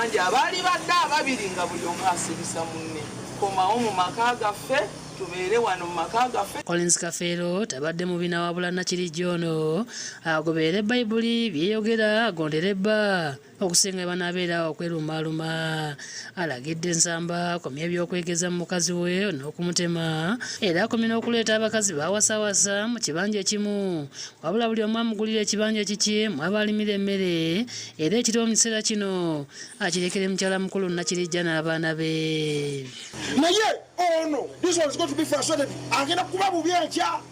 Abandi abaali badde ababiri nga buli omu asibisa munne. Komawo mu maka gaffe tubeere wano mu maka gaffe. Collins Kafeero tabadde mubi nawabula Nakirijja ono agoberere Bayibuli by'eyogera agondere bba okusinga bwe banaabeera awo okwerumaaluma. Alagidde Nsamba akomye eby'okwegeza mu mukazi we n'okumutema era akomye n'okuleeta abakazi b'awasawasa mu kibanja ekimu wabula buli omu amugulire ekibanja ekikye mw'aba alimira emmere era ekiriwo mu kiseera kino akirekere mukyala mukulu Nakirijja n'abaana be. Naye ono this one is going to be frustrated, agenda kuba bubi enkya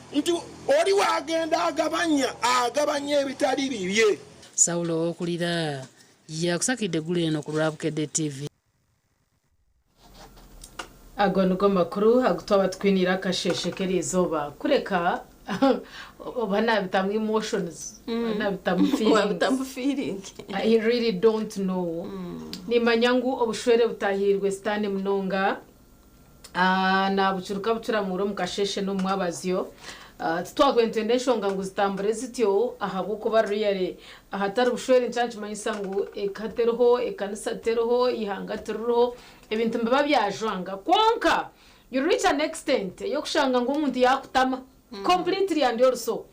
nti oli wagenda agabanya agabanya ebitali bibye. Saulo Owokulira yakusakidde eggulo eno ku lwa Bukedde TV. Ago nigo makuru agu twaba twiniire akasheeshe k'eriizooba. Kureka oba naabitamu emotions, oba naabitamu feelings. Waabitamu feeling. I really don't know. Niimanya ngu obushwere butahiirwe sitaane munonga. Naabucuruka bucuramuura omu kasheeshe n'omu mwabazyo. Titwakubire nitwenda enshonga ngu zitambure zityo ahabw'okuba really ahatari bushwere nikyo nikimanyisa ngu eka teriho, ekanisa teriho, eihanga tiririho, ebintu nibiba byajwanga. Kwonka you reach an extent ey'okushanga ngu omuntu yaakutama completely and also.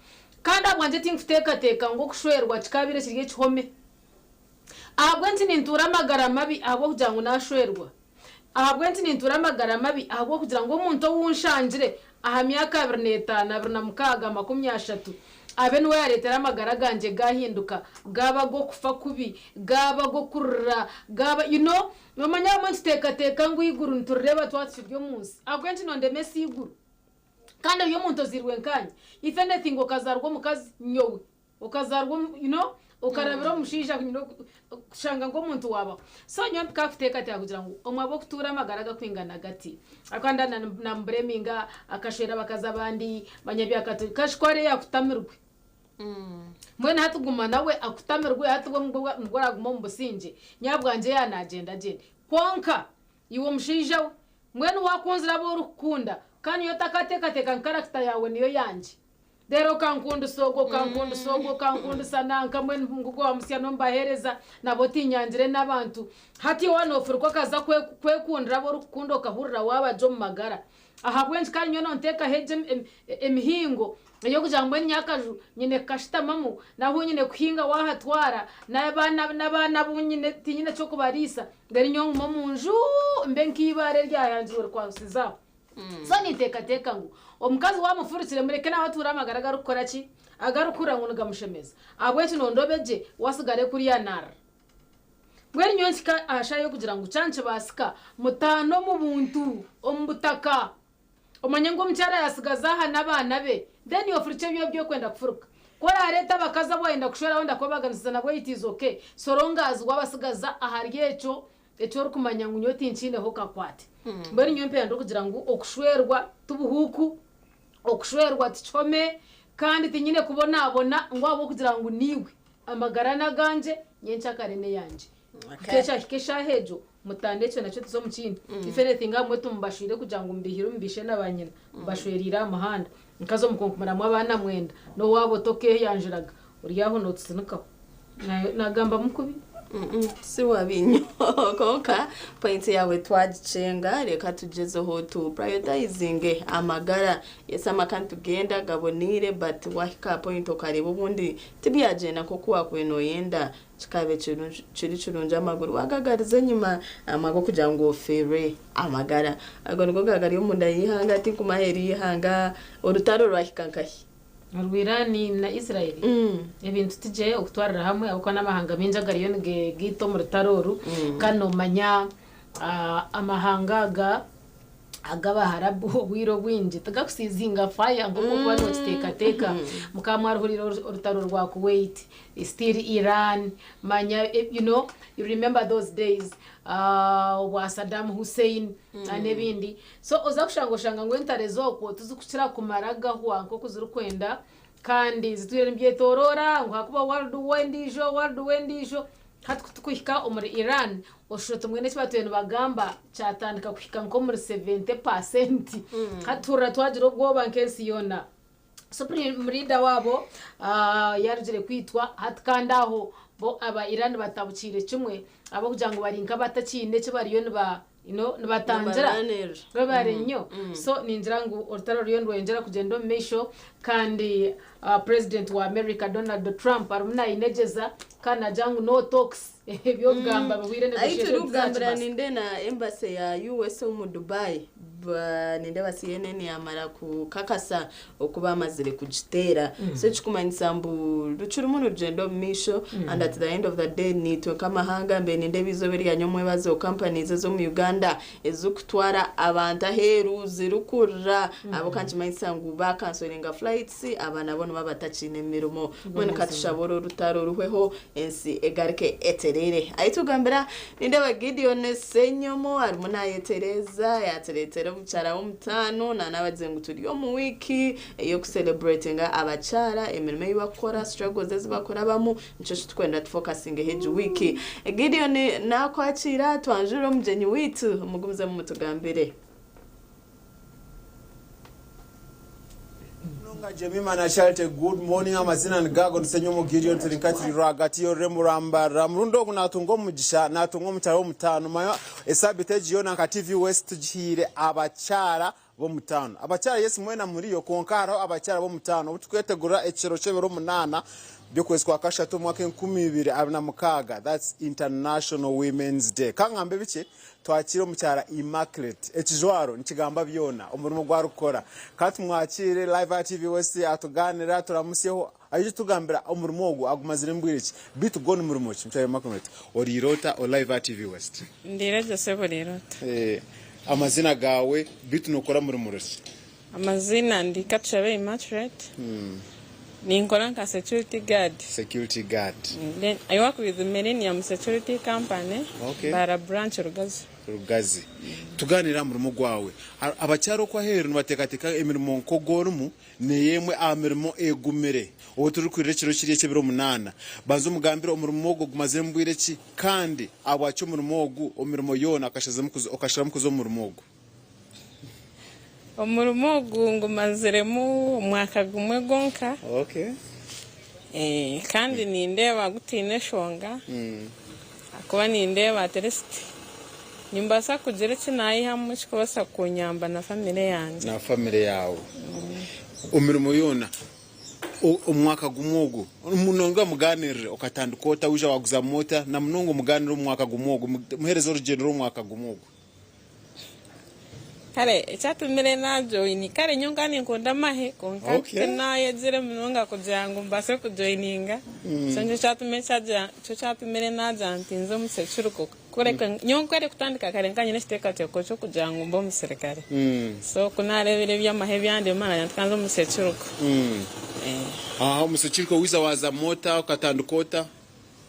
Kandi ahabwangye tinkuteekateeka ngu okushwerwa kikaabaire kiri ekihome. Ahabw'enki nintuura amagara mabi ahabw'okugira ngu naashwerwa? Ahabw'enki nintuura amagara mabi? Ahabw'okugira ngu omuntu ou nshangire aha myaka 25, 26, 30, abe niwe yaareetera amagara gangye gaahinduka, gaaba ag'okufa kubi, gaaba ag'okurira, gaaba, you know, noomanya abamwe nituteekateeka ngu eiguru niturireeba twaba tukiri omu nsi. Ahabw'enki noondemesa eiguru? Kandi ori omuntu ozairwe nkaanye. If anything okazaarwa omukazi, nyowe. Okazaarwa omu you know okarabira omu mushaija you know kushanga ngu omuntu waabaho. So nyowe mpika aha kuteekateeka kugira ngu omwe ahabw'okutuura amagara agakwingana gati, ahabw'okuba nda namubureminga akashwera abakazi abandi, manya byakatu kashi ku arebe akutamirwe. Mbwenu hati guma nawe akutamirwe hati bwo nibwo oraguma omu busingye, nyowe ahabwangye yaaba naagyenda agyende. Kwonka iwe omushaija we, mbwenu waakunzire abu orikukunda kandi nyowe otakateekateeka ngu character yaawe niyo yangye. Reero okankundisa ogwo, okankundisa ogwo, okankundisa nanka, mbwenu ngugwo wa musya n'omubaheereza, nabo tiinyangire n'abantu. Hati iwe noofuruka okaza kwekundira abu orikukunda okahurira waaba gye omu magara. Ahabw'enki kandi nyowe noonteekaho egyo emihingo ey'okugira ngu mbwenu nyowe akaju nyine kukashutamamu, n'ahu nyine kuhinga waahatwara, n'abaana abu nyine tiinyine ky'okubariisa, reero nyowe ngume omu nju mbe nk'eibaare eryahangirwe rikwasize aho. So ninteekateeka ngu omukazi waamufurukire mureke nawe atuure amagara agarikukora ki? Agarikuhurira ngu nigamushemeza. Ahabw'enki nondobe gye we atsigare kuriya naarira? Mbwenu nyowe mpika aha shaaha y'okugira ngu kyaba nikibaasika mutaane omu buntu, omu butaka. Omanye ngu omukyara yaatsigaza aha n'abaana be then ofurukye ebi orikwenda kufuruka. Ku oraareete abakazi abu waayenda kushwera wenda kubabaganisiza nabwo it is okay so long as waabatsigaza ahari ekyo Eki orikumanya ngu nyowe tinkiineho kakwate. Mbwenu nyowe mpera ndikugira ngu okushwerwa ti buhuuku, okushwerwa ti kihome, kandi tinyine kubonabona ngu ahabw'okugira ngu niiwe. Amagara n'agangye, nyenkyakare n'eyangye. Kuhika ekyahika eshaaha egyo, mutandikye ekyo nakyo tuze omu kindi. If anything abamwe tumubashwire kugira ngu mubihire omu baishe na banyina, mubashwereire aha muhanda. Nkaza omu konkumuramu abaana mwenda, n'owaabo tokeeyanjuraga, ori aho nootusinikaho. Naagambamu kubi? Si wabi nnyo kwonka point yaawe twagikyenga reka tugyezeho tu prioritizinge amagara. Yes amaka nitugenda gaboneire but wahika aha point okareeba obundi tibyagyenda nk'oku wakubaire noyenda kikaba kiri kirungi amaguru wagagariza enyima ahabw'okugira ngu ofeerwe amagara. Ago nigo gaba gari omunda y'eihanga tinkumanya aheeru y'eihanga orutaro rwahika nkahi? Orwa Iran na Israel ebintu ti gye okutwarira hamwe ahabw'okuba n'amahanga maingi agariyo nigegaita omu rutaro oru kandi noomanya amahanga aga ag'Abaharabu obwire obwingi tigakusiizinga fire nk'oku orikuba nookiteekateeka. Mukaba mwaruhuriire orutaro rwa Kuwait, still Iran, manya you know, you remember those days obwa Saddam Hussein n'ebindi. So oza kushanga oshanga ngu entare z'okwo tizikukira kumara gahwa nk'oku zirikwenda kandi zitwire nibyetoroora ngu hakuba world war endiijo, world war endiijo. Hati kutukuhika omuri Iran oshusha oti mbwenu eki batwire nibagamba kyatandika kuhika nk'omuri 70%. Hati tuhurira twagira obwoba nk'ensi yoona. Supreme Leader waabo yarugire kwitwa hati kandi aho Bo aba Iran batabukiire kimwe ahabw'okugira ngu bari nk'abatakiine eki bariyo niba you know, nibatangira. Nibarwanirira. Webare nnyo. So ningira ngu orutaro ruriyo nirweyongyera kugyenda omu maisho kandi President wa America Donald Trump arimu nayinegyeza kandi nagira ngu no talks eby'okugamba bihweire Ahi negotiations turikugambira tizakibasa. ninde na embassy ya US omu Dubai nindeeba CNN yamara kukakasa oku bamazire kugiteera so ekikumanyisa mbu rukirimu nirugyenda omu maisho and at the end of the day naitwe nk'amahanga mbe nindeeba eizooba erya nyomwebazo companies ez'omu Uganda ezirikutwara abantu aheeru zirikurira ahabw'okuba nikimanyisa ngu bakansoringa flights aba nabo nibaba batakiine mirimo mbwenu katushabe oru orutaro ruhweho ensi egaruke etereere. Ahi tugambira nindeeba Gideon Ssenyomo arimu nayetereeza yatureetera omukyara w'omutaano na nabagize ngu turi omu wiiki ey'okucelebratinga abakyara emirimo ei bakukora struggles ezi bakurabamu nikyo kitukwenda tufokasingeho egi wiiki. Gideon nakwakiira twanjure omugyenyi waitu mugumizemu mutugambire. Munonga Jemima na Charity good morning amazina ni Gago Nsenyomo Gideon turi nka turi rwagati y'orurembo rwa Mbarara murundi ogu natunga omugisha natunga omukyara w'omutaano manya esabiti egi yoona nka TV West tugihaire abakyara b'omutaano abakyara yes mwena muriyo kwonka hariho abakyara b'omutaano obu turikwetegura ekiro ky'ebiro munaana by'okwezi kwa kashatu omwaka 2026 that's International Women's Day kangambe bikye Twakiire omukyara Immaculate. Ekijwaro nikigamba byona omurimo ogu arikukora. Ka tumwakiire live aha TV West atugaanire aturamutsyeho aije kutugambira omurimo ogu agumazire mbwire ki. Beitu gwo ni murimo ki mukyara Immaculate? Oriire ota ori live aha TV West? Ndiire gye sebo oriire ota? Amazina gaawe beitu nokora murimo ki? Amaziina ndi Katushabe Immaculate, ninkora nka security guard. Security guard. Then I work with Millennium Security Company, Okay. Mbarara branch Rugazi. Rugazi. Tugaaniire aha murimo gwawe. Abakyara okwo aheeru nibateekateeka emirimo nk'ogu orimu niyo emwe aha mirimo egumire. Obu turikwirira ekiro kiri eky'ebiro munaana. Banza omugambire omurimo ogwo gumaziremu bwire ki kandi ahabwaki omurimo ogu omu mirimo yoona okasharamu kuza omu murimo ogu. Omurimo ogu ngumaziremu omwaka gumwe gwonka kandi nindeeba gutaine nshonga ahakuba nindeeba at least nimbaasa kugira eki naayihamu ekirikubaasa kunyamba na famire yangye. Na famire yaawe. Emirimo yoona omwaka gumwe ogu munonga mugaaniirire okatandika ota waija waaguzamu ota na munonga omugaaniire omu mwaka gumwe ogu muheereze orugyendo rw'omwaka gumwe ogu. Kare ekyatumire najoyininga, kare nyowe nkaba ninkunda amahe kwonka tinayegyire munonga kugira ngu mbaase kujoyininga, so nikyo kyatumire nagira nti nze omu securiko kureka nyowe kare kutandika kare nkaba nyine ekiteekateeko ky'okugira ngu mbe omusirikare, so ku naareebire eby'amahe byandema nagira nti ka nze omu securiko. Omu securiko waiza waazamu ota, okatandika ota?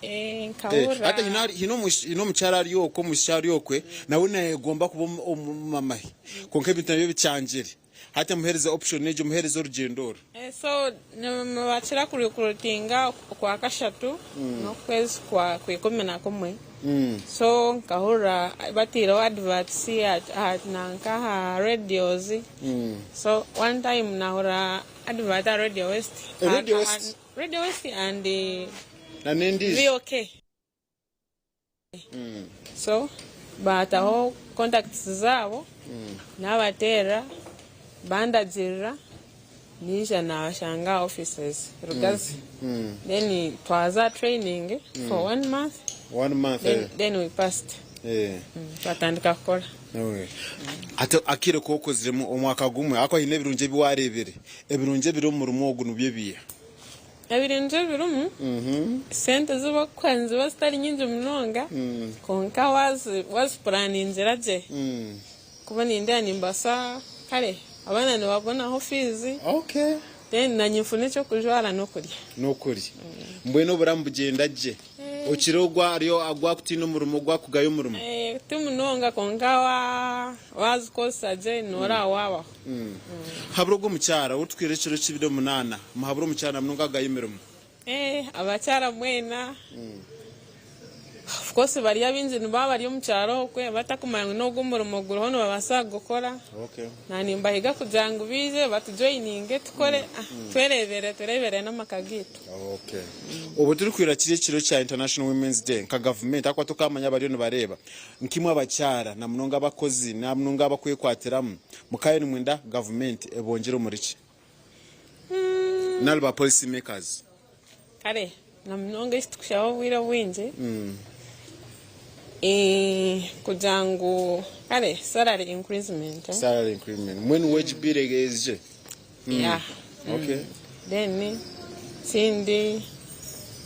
Nkahurira. Hati haine omukyara ari okwe, omwishiki ari okwe, nawe nayegomba kuba omu mamahe kwonka ebintu nabyo bikyangire. Hati muhereze option egyo, muhereze orugyendo oru. So nibakira ku recruitinga okwakashatu n'okwezi kwa 11. So nkahurira bataireho adverts nanka aha radios. So one time nahurira advert aha Radio West. Radio West? Radio West and Na n'endiijo. VOK. So baataho contacts zaabo naabateerera bandagirira naija naabashanga aha offices Rugazi. Then twaza training for one month One month. then, eh. then we passed. Eh. Twatandika kukora. Okay. Hati akaire ku okoziremu omwaka gumwe ahakuba haine ebirungi ebi waareebire. Ebirungi ebiri omu murimo ogu nibyo ebiiha? Ebirungi ebirimu, sente ezi barikukuha niziba zitari nyingi munonga kwonka waazipuraningira gye, kuba nindeeba nimbaasa kare abaana nibabonaho fiizi then naanye nfune eky'okujwara n'okurya. N'okurya. Mbwenu oburamu bugyenda gye? Okira ogwo ogwakutiina omurimo ogwakugaya omurimo? Ti munonga kwonka waazikozesa gye nooraba waabaho. Habura ogwo omukyara ou tukwire ekiro ky'ebiro munaana, muhabure omukyara munonga agaye emirimo. Abakyara mwena Of course bari abaingi nibaba bari omu kyaro okwe batakumanya ngu n'ogu omurimo guriho nibabaasa kugukora. Na nimbahiga kugira ngu baije batujoyininge tukore twereebere tureebere n'amaka gaitu. Obu turikwira kiri ekiro kya International Women's Day nka gavumenti ahakuba tokamanya abariyo nibareeba nkaimwe abakyara na munonga abakozi na munonga abakwekwatiramu mukaayo nimwenda gavumenti ebongyere omuri ki nari ba policy makers? Kare na munonga eki tukushaba obwire obwingi kugira ngu kare salary increasement. Salary increment mbwenu wage bill ezije? Yeah. Okay. Then ekindi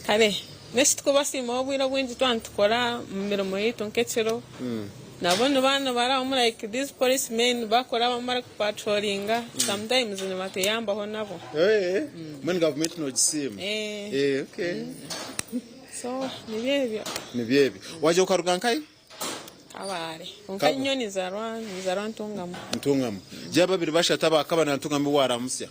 kare n'eki tukubasiimaho obwire obwingi twaba nitukora omu mirimo yaitu nk'ekiro nabo nibaba nibarabamu like these police men bakurabamu barikupatrolinga sometimes nibatuyambaho nabo. Eh, mbwenu gavumenti nogisiima? Eh. Eh, okay. So nibyo ebyo. Nibyo ebyo. Wagira okaruga nkahi? Kabale. Kwonka nyowe nizarwa nizarwa Ntungamo. Ntungamo. Gira babiri bashatu aba Kabale na Ntungamo abu waramutsya.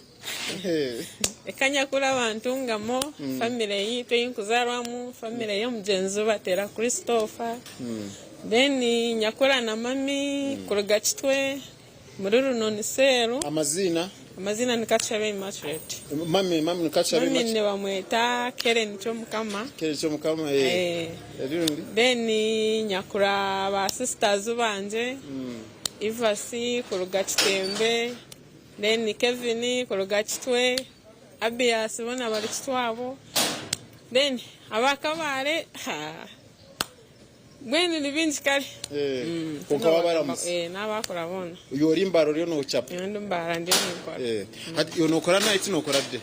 Reka nyakuri aba Ntungamo, famire yaitu ei nkuzarwamu, famire y'omugyenzi Batera Christopher, then nyakura na mami kuruga Kitwe. Muri Runoni Cell. Amaziina? Amaziina ni Katushabe Immaculate. Mami, mami ni Katushabe Mami Immaculate. nibamweta Keren Kyomukama. Keren Kyomukama, eh. Eh. Erindi? Then nyakura ba sisters bangye. Ivasi kuruga Kitembe, then Kevin kuruga Kitwe, Abias boona bari Kitwe abo. Then aba Kabale, haa. Mbwenu ni bingi kare. Kwonka waabaramutsya. Eh, naabakora boona. Iwe ori mbara oriyo nookyapa. Nyowe ndi mbara ndiyo ninkora. Eh, hati iwe nookora night nookora day?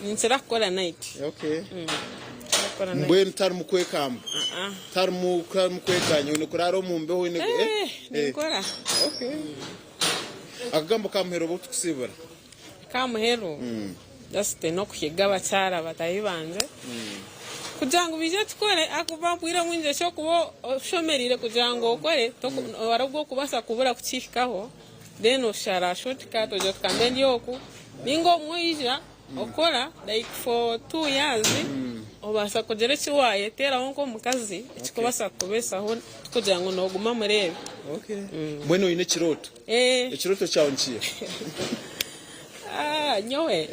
Ninkira kukora night. Okay. Ninkira kukora night. Mbwenu tarimu kwekamba? Ah-ah. Tarimu tarimu kweganya oine kuraara omu mbeho oine Eh, eh? ninkora. Okay. Akagambo ka muheru obu tukusiibura. Aka muheru just n'okuhiga abakyara bataahi bangye kugira ngu baije tukore ahakuba obwire obwingi eky'okuba oshomereire kugira ngu okore hariho obu orikubaasa kubura kukihikaho then oshara short cut ogira oti kambe ndi oku ninga obumwe oija okora like for 2 years obaasa kugira eki wayeteeraho nk'omukazi ekikubaasa kukubeesaho tikugira ngu nooguma mureebe. Mbwenu oine ekirooto? Ekirooto kyawe nikiiha? Ah, nyowe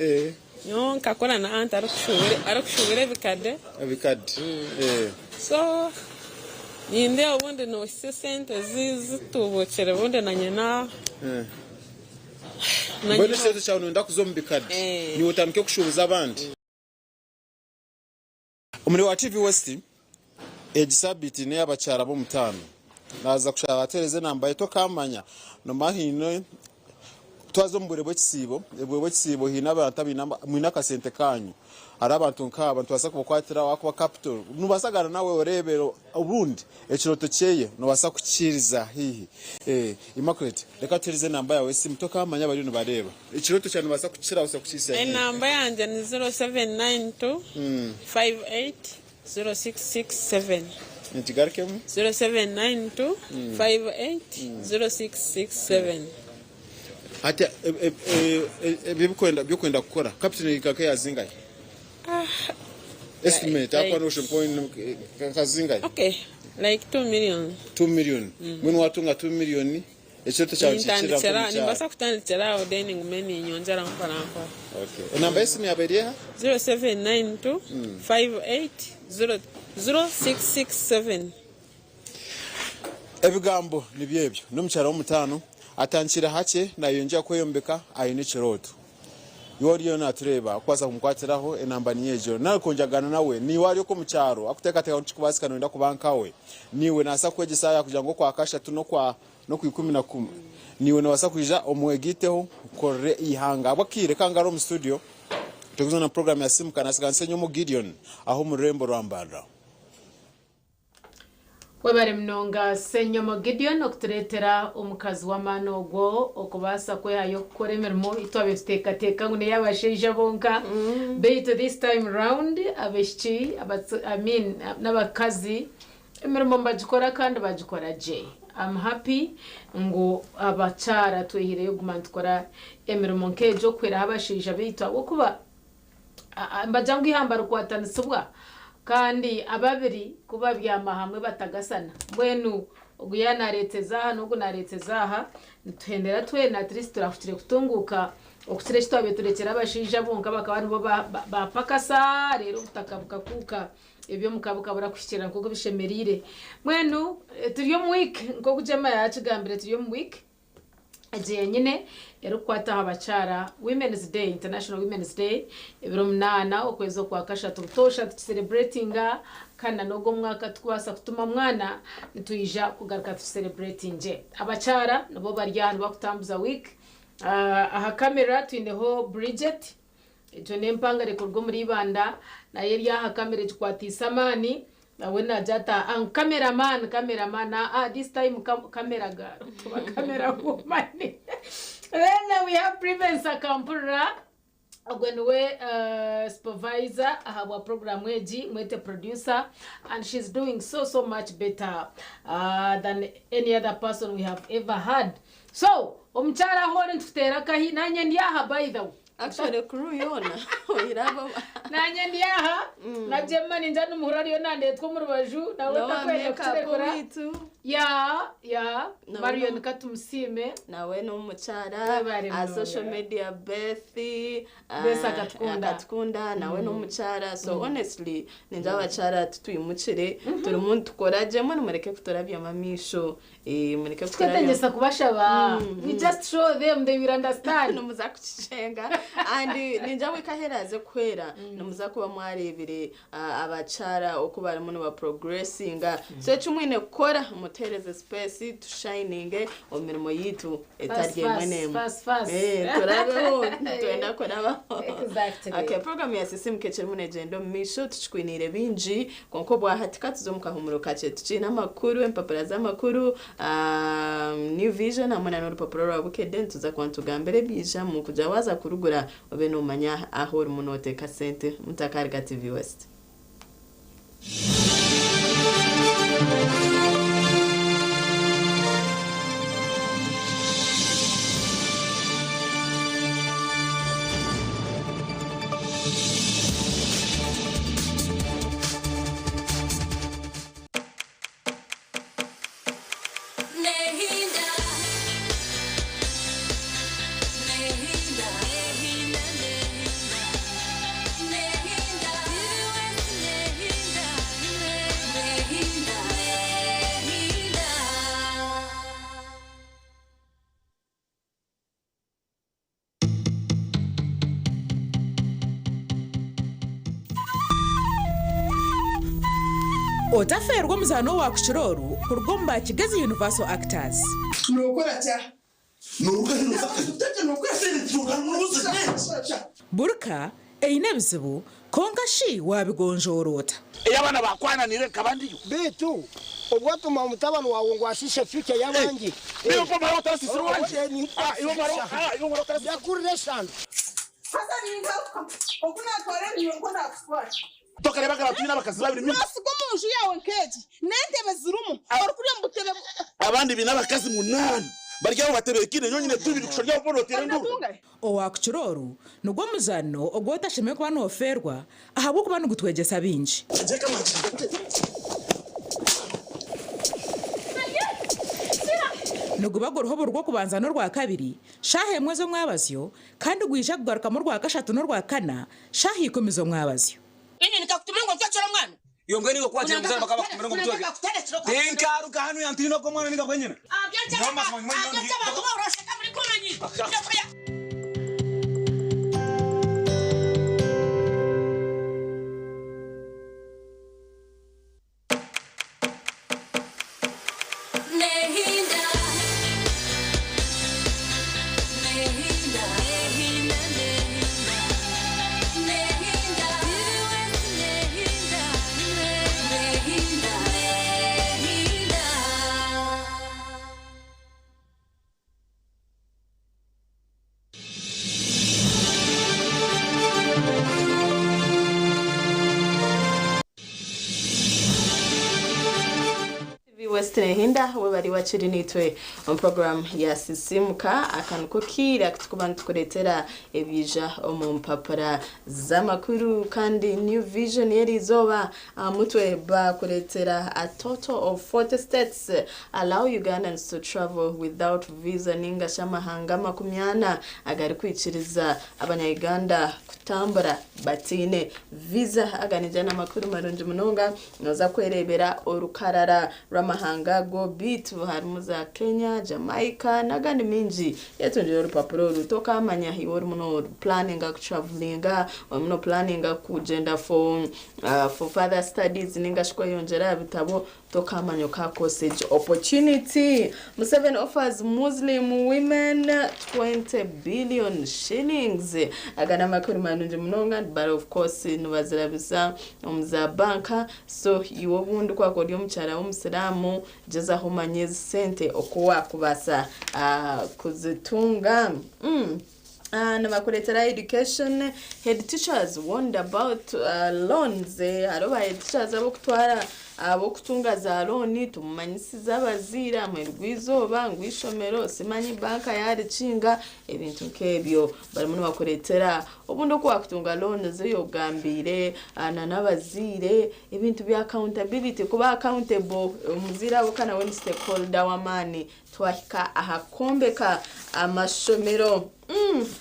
nyowe nkakura na aunt arikushuubura ebikade. Ebikade. So nindeeba obundi nohitsya esente zituubukire obundi nanye na. Mbwenu ekirooto kyawe noyenda kuza omu bikade niiwe otandike kushuubuza abandi? Omuri wa TV West, egi sabiiti n'ey'abakyara b'omutaano. Naaza kushaba bateereze enamba ye tokaamanya. Noomanya haine twaza omu bwire bw'ekisiibo, obwire bw'ekisiibo haine abantu abaine mwine akasente kaanyu. Hariho abantu nk'aba nitubaasa kubakwatira ahakuba capital noobaasa kugaana nawe oreebe obundi ekirooto kyeye noobaasa kukihiiriza haihi. Immaculate reka tuheereze enamba yaawe y'esimu tokaamanya abariyo nibareeba. Ekirooto kyawe noobaasa kukirahutsya kukihisya haihi. Enamba yangye ni 0792 58 0667. Nkigarukemu. 0792 58 0667. Hati ebi ebyokwenda kukora capital nehika nka zingahi? Estimate ahakuba noshusha nka zingahi? Okay, like 2 million. 2 million. Mbwenu watunga 2 million ekirooto kyawe nikikirira nk'omukyaro. Nimbaasa kutandikira aho then ngume ninyongyera mpora mpora. Okay. Enamba y'esimu yaaba eri eha? 0792 58 0667. Ebigambo nibyo ebyo. N'omukyara w'omutaano atandikire hakye nayongyera kweyombeka aine ekirooto. Iwe oriyo natureeba okubaasa kumukwatiraho enamba niyo egyo. Nari kwongyera nawe niiwe ari okwo omu kyaro akuteekateeka ngu tikikubaasika noyenda kuba nkawe. Niiwe nabaasa kukwegyesa yakugira ngu okwakashatu n'okwa 11 niiwe nobaasa kwija omwegaiteho okorere eihanga. Ahabw'akaire kangari omu studio turikuza na puroguraamu ya Simuka na Nsenyomo Gideon aha omu rurembo rwa Mbarara. Webare munonga Ssenyomo Gideon okutureetera omukazi w'amaani ogwo okubaasa kwehayo kukora emirimo ei twabaire tuteekateeka ngu n'ey'abashaija bonka beitu this time round abaishiki I mean n'abakazi emirimo nibagikora kandi bagikora gye. I'm happy ngu abakyara twehireyo kuguma nitukora emirimo nk'egyo okuhweraho abashaija beitu ahabw'okuba nibagira ngu eihamba rikwatanisibwa. Kandi ababiri ku babyama hamwe batagasana. Mbwenu ogu yaaba naareetseza aha n'ogu naareetseza aha, nituhendera twena at least turahukire kutunguuka okukira eki twabaire turekyera abashaija bonka bakaba nibo bapakasa reero obutaka bukakuuka eby'omuka bikabura kuhikirira nk'oku bishemereire. Mbwenu turi omu wiiki nk'oku Gemma yaakigambire turi omu wiiki. Egi yenyine erikukwata aha bakyara, Women's Day, International Women's Day, ebiro munaana okwezi okwa kashatu butoosha tukisereburetinga kandi na n'ogu omwaka tikubaasa kutuma mwana nitwija kugaruka tukisereburetingye. Abakyara nibo bari aha nibakutambuza week. Aha camera twineho Bridget, Egyo n'empangare kuruga omuri Ibanda, nayo eri aha kamera egikwatiise amaani, nawe naagira ati aa ngu camera man, camera man, aa this time camera girl oba camera woman. Then we have Privence Akampurira, ogwe niwe supervisor ahabwa program egi, mwete producer and she's doing so so much better than any other person we have ever had. So omukyara ahu ori nitukuteera akahi, nanye ndi aha by the way. Actually crew yoona oyiraba. Nanye ndi aha na Gemma ningira nimuhurira ariyo nandeetwa omu rubaju nawe N'owa takwenda makeup kukirekura. owaitu. Yeah, yeah. Nawe Marion Katumusiime. Nawe n'omukyara Webare aha munonga. social media Beth Beth Akatukunda. Akatukunda nawe n'omukyara so honestly ningira abakyara titwimukire turimu nitukora gye mbwenu mureke kuturabyamu amaisho Mureke kuturabya. Tikwetengyesa kubashaba. You just show them, they will understand. Nimuza kukikyenga and ningira wiiki ahu eraaze kuhwera nimuza kuba mwareebire abakyara oku barimu niba progressinga. So eki mwine kukora mutuheereze space tushininge omu mirimo yaitu etari emwe n'emwe. Fast, fast, fast. Turabeho nitwenda kurabaho. Exactly. Okay, program ya Sisimuka ekirimu negyenda omu maisho tukikwiniire bingi Kwonka obwahati ka tuze omu kahumuro kakye tukiine amakuru, empapura z'amakuru, New Vision hamwe na n'orupapura rwa Bukedde nituza kuba nitugambira ebiijamu kugira waaza kurugura obe noomanya ahu orimu nooteeka sente. Mutakaariga TV West. Otafeerwa omuzaano owaakukira oru kuruga omu ba Kigezi Universal Actors. Burka eine ebizibu, kwonka shi waabigonjoora ota? Ei abaana baakwananiire nkaba ndiyo. Beitu obwo otuma mutabani waawe ngu ashiishe future y'abandi. Iwe omara otarasiisire owangye. Iwe omara otarasiisire. Yakurira eshano. Haza ningaruka oku naatwara ebinywa nikwo naakutwara. Tokareeba nka twine abakazi babiri mimi. Noosiga omu nju yaawe nk'egi n'entebe zirimu orikurya omu butebe. Abandi baine abakazi munaana bari aho batebeekaine nyowe nyine tubiri kushusha ori aho nooteera enduuru. Owaakukira oru nigwo muzaano ogu otashemereire kuba noofeerwa ahabw'okuba nigutwegyesa bingi. Niguba guriho buri Rwokubanza n'Orwakabiri shaaha emwe z'omwabazyo kandi gwija kugarukamu Orwakashatu n'Orwakana shaaha ikumi z'omwabazyo. Inye nikakutuma ngu ontwekere omwana. Iwe mbwenu iwe ku wagira omuzaire bakaba bakutumire ngu omutweke, tinkaruga hanu yantiina ogwo mwana ninga gwe nyina. Nyowe mazima nyowe nyowe ndi. West Nehinda we bari wakiri nitwe omu program ya Sisimuka. Aka niko kiira kutukuba nitukureetera ebiija omu mpapura z'amakuru. Kandi New Vision y'eriizooba aha mutwe bakureetera "A total of 40 states allow Ugandans to travel without visa", ninga shi amahanga 40 agarikwikiriza Abanya-Uganda kutambura bataine visa. Aga nigyo n'amakuru marungi munonga. Noza kwerebera orukarara rw'amahanga ago, bitu harimu za Kenya, Jamaica n'agandi mingi. Yetungire orupapuro oru, tokamanya iwe orimu nopulaninga kutravelinga, orimu nopulaninga kugyenda for further studies ninga shi kweyongyera aha bitabo, tokamanya okakosa egi opportunity. Museveni offers Muslim women 20 billion shillings. Aga n'amakuru marungi munonga, but of course nibazirabisa omu za banka. So iwe obundi kwaka ori omukyara w'omusiraamu, gyezaho omanye ezi sente oku wakubaasa kuzitunga. Nibakureetera education: head teachers warned about loans. Hariho ba head teachers ab'okutwara, ab'okutunga za loan. Tumumanyisize abazaire aha rw'izooba ngu ishomero simanyi banka yarikinga, ebintu nk'ebyo. Barimu nibakureetera obundi oku wakutunga loans ogambiire na n'abazaire, ebintu bya accountability, kuba accountable. Omuzaire abo nawe ni stakeholder w'amaani twahika aha kwombeka amashomero.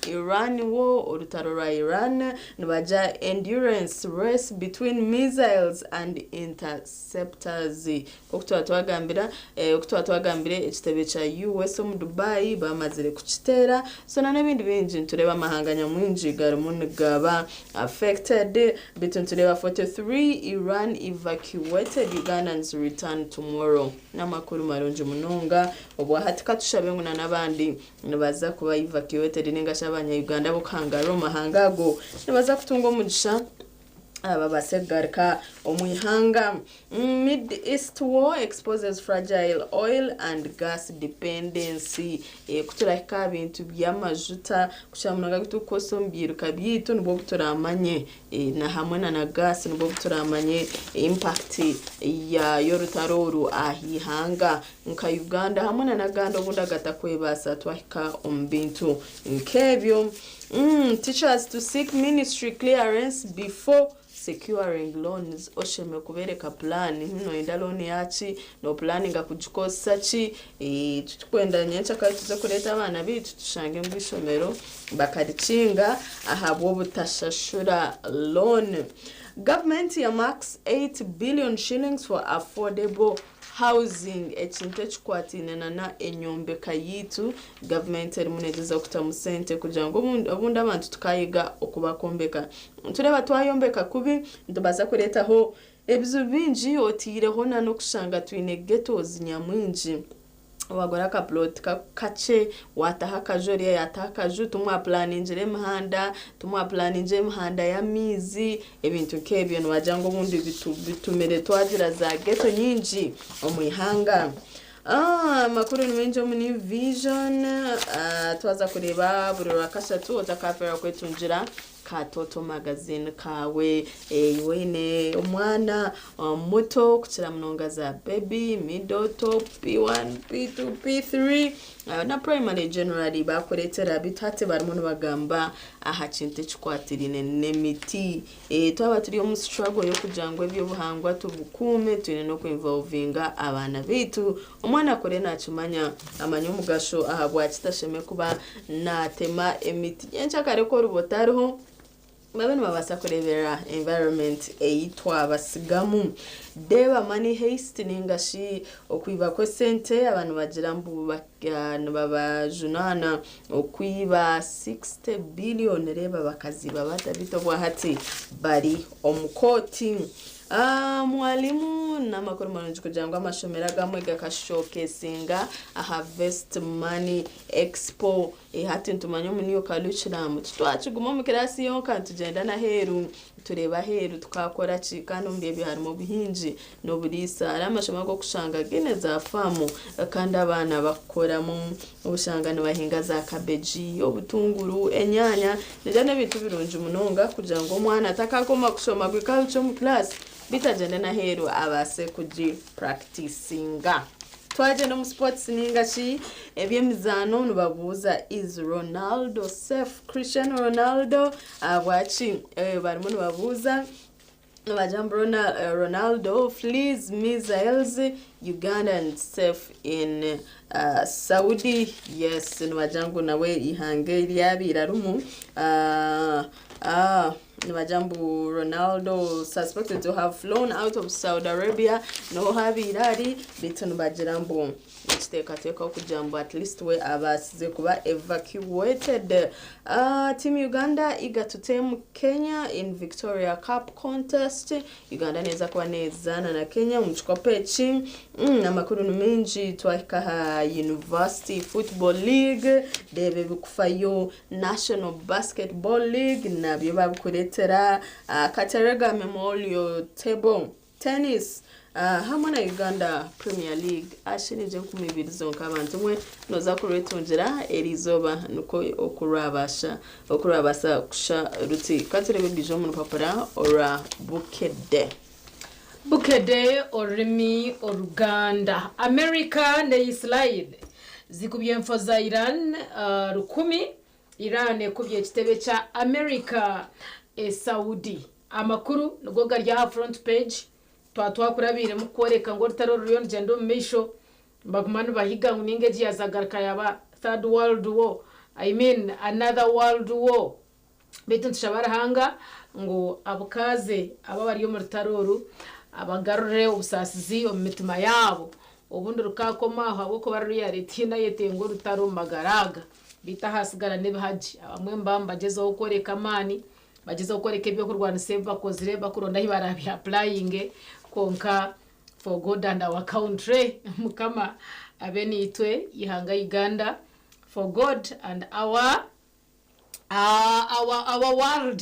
Iran wo, orutaro rwa Iran nibaja endurance race between missiles and interceptors. Oku tuba twagambire, ekitebe kya US omu Dubai bamazire kukiteera. So na n'ebindi bingi, nitureba amahanga nyamwingi garimu nigaba affected. Bitu nitureba 43 Iran evacuated Ugandans return tomorrow. N'amakuru marungi munonga. Obwo hati katushabe ngu na n'abandi nibaza kuba evacuated, ninga shi Abanya-Uganda b'okuhangara omu mahanga ago nibaza kutunga omugisha, babaase kugaruka omu ihanga. Mid East war exposes fragile oil and gas dependency. Kuturahika aha bintu by'amajuta kukira munonga bitukukozesa omu byiruka byaitu, nibwo buturamanye, na hamwe na gas, nibwo buturamanye impact ya y'orutaro oru aha ihanga nka Uganda hamwe na n'agandi obundi agatakwebaasa twahika omu bintu nk'ebyo. Teachers to seek ministry clearance before securing loans. Osheme kubereka plan, noyenda loan yaki, nopulaninga kugikozesa ki. Titukwenda nyenkyakare tuze kureeta abaana bitu tushange ngu ishomero bakarikinga ahabw'obutashashura loan. Government earmarks 8 billion shillings for affordable housing. Ekintu ekikwataine nana enyombeka yiitu, gavumenti erimu negeza kutamu sente kugira ngu obundi abantu tukayiga okubakombeka. Tureba twayombeka kubi, nitubaasa kureetaho ebizibu bingi, otiireho na n'okushanga twine ghettos nyamwingi. Wagura akaplot kakye, wataho akaju, oriya yataho akaju, tumwapulaningire emihanda, tumwapulaningire emihanda y'amaizi, ebintu nk'ebyo. Nibagira ngu obundi bitumire twagira za ghetto nyingi omu ihanga. Amakuru ni maingi omu New Vision. Twaza kureeba buri Rwakashatu, otakafeerwa kwetungira ka Toto Magazine kawe. Iwe omwana muto kukira munonga za baby, middle, top, P1, P2, P3 na primary generally, bakureetera bitu hati barimu nibagamba aha kintu ekikwatiraine n'emiti. Twaba turi omu struggle y'okugira ngu ebyobuhangwa tubukuume, twine n'okuinvolvinga abaana baitu. Omwana akure nakimanya, amanye omugasho ahabwaki tasheme kuba natema emiti. Nyenkyakare ko oruba otariho, babe nibabaasa kureberera environment ei twabasigamu. Deba money heist, ninga shi okwiba kw'esente. Abantu bagira mbu nibabajunaana okwiba 60 billion. Reeba bakaziba bata? Bitu obwahati bari omu kooti. Mwalimu, n'amakuru marungi kugira ngu amashomero agamwe gakashokesinga aha Harvest Money Expo. Hati nitumanya omu new curriculum titwakiguma omu kirasi yonka, nitugyenda n'aheeru. Tureebe aheeru tukaakora ki kandi omuri ebyo harimu obuhingi n'oburiisa. Hariho amashomo agu orikushanga gaine za faamu kandi abaana bakukoramu oshanga nibahinga za kabeegi, obutunguru, enyaanya nibyo n'ebintu birungi munonga kugira ngu omwana atakakoma kushoma agriculture omu kiraasi beitu agyende n'aheeru abaase kugipurakitinga. Twagyenda omu sports ninga shi eby'emizaano nibabuuza is Ronaldo safe? Cristiano Ronaldo ahabwaki barimu nibabuuza nibagira ngu Ronaldo flees missiles Ugandan safe in Saudi yes nibagira ngu nawe eihanga eri yabaire arimu nibagira ngu Ronaldo suspected to have flown out of Saudi Arabia niho habaire ari beitu nibagira ngu Nikiteekateekwaho kugira ngu at least we abaasize kuba evacuated. Team Uganda eager to tame Kenya in Victoria Cup contest. Uganda neeza kuba neezaana na Kenya omu kikopo eki. Amakuru ni maingi twahika aha University Football League, reeba ebikufayo, National Basketball League nabyo babikureetera, Katerega Memorial Table Tennis hamwe na Uganda Premier League ashiringye 2000 zonka abantu mwe noza kurwetungira erizooba nikwo okurwabasha okurwabasa kusha ruti katurebe ebija omu rupapura orwa Bukedde. Bukedde orurimi Oruganda. America ne Israel zikubye enfo za Iran rukumi Iran ekubye ekitebe kya America e Saudi. Amakuru nigo gari aha front page twaba twakurabiiremu kworeka ngu orutaro ruriyo nirugyenda omu maisho nibaguma nibahiga ngu ninga egi yazagaruka yaba third world war I mean another world war beitu nitushaba Ruhanga ngu abukaaze abo abari omu rutaro oru abagarure obusaasizi omu mitima yaabo obundi rukaakoma aho ahabw'okuba ruriya tihaine ayetenga orutaro omu magara aga beitu ahasigara n'ebihagi abamwe nibaba nibagyezaho kworeka amaani Bagyezaho kworeka eby'okurwanisa ebi bakozire bakuronda ahu baraabi apurayinge kwonka for God and our country mukama abe naitwe eihanga Uganda for God and our our our world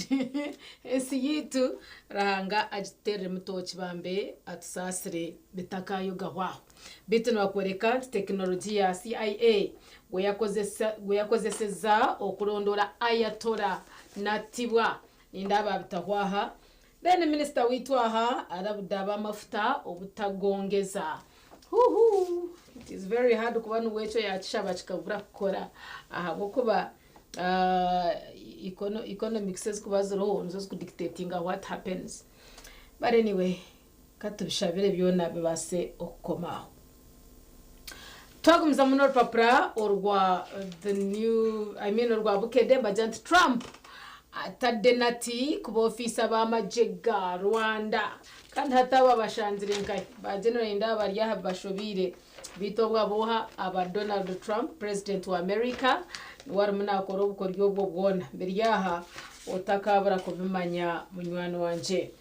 ensi yaitu Ruhanga agitutereremu tooki bambe atusaasire bitakayogahwaho. Beitu nibakworeka nti tekinologiya ya CIA gweyakozeseza okurondoora Ayatollah Natibwa nindaaba abitaho aha. Then minisita waitu aha arabuda ab'amafuta obutagongeza. Huhu it is very hard kuba niwe ekyo yakishaba kikabura kukora ahabw'okuba economics ezikuba ziriho nizo zikudictatinga what happens. But anyway katubishabire byona bibaase okukoma aho. Twagumizamu n'orupapura orwa the new I mean orwa Bukedde nibagira nti Trump atadde nati ku b'ofiisa b'amagye ga Rwanda kandi hati abo abashangire nkahi ba General nindeeba bari aha bashobeire beitu obwo ab'oha aba Donald Trump president wa America niwe arimu nakora obukoryo obwo bwona biri aha otakabura kubimanya munywani wangye.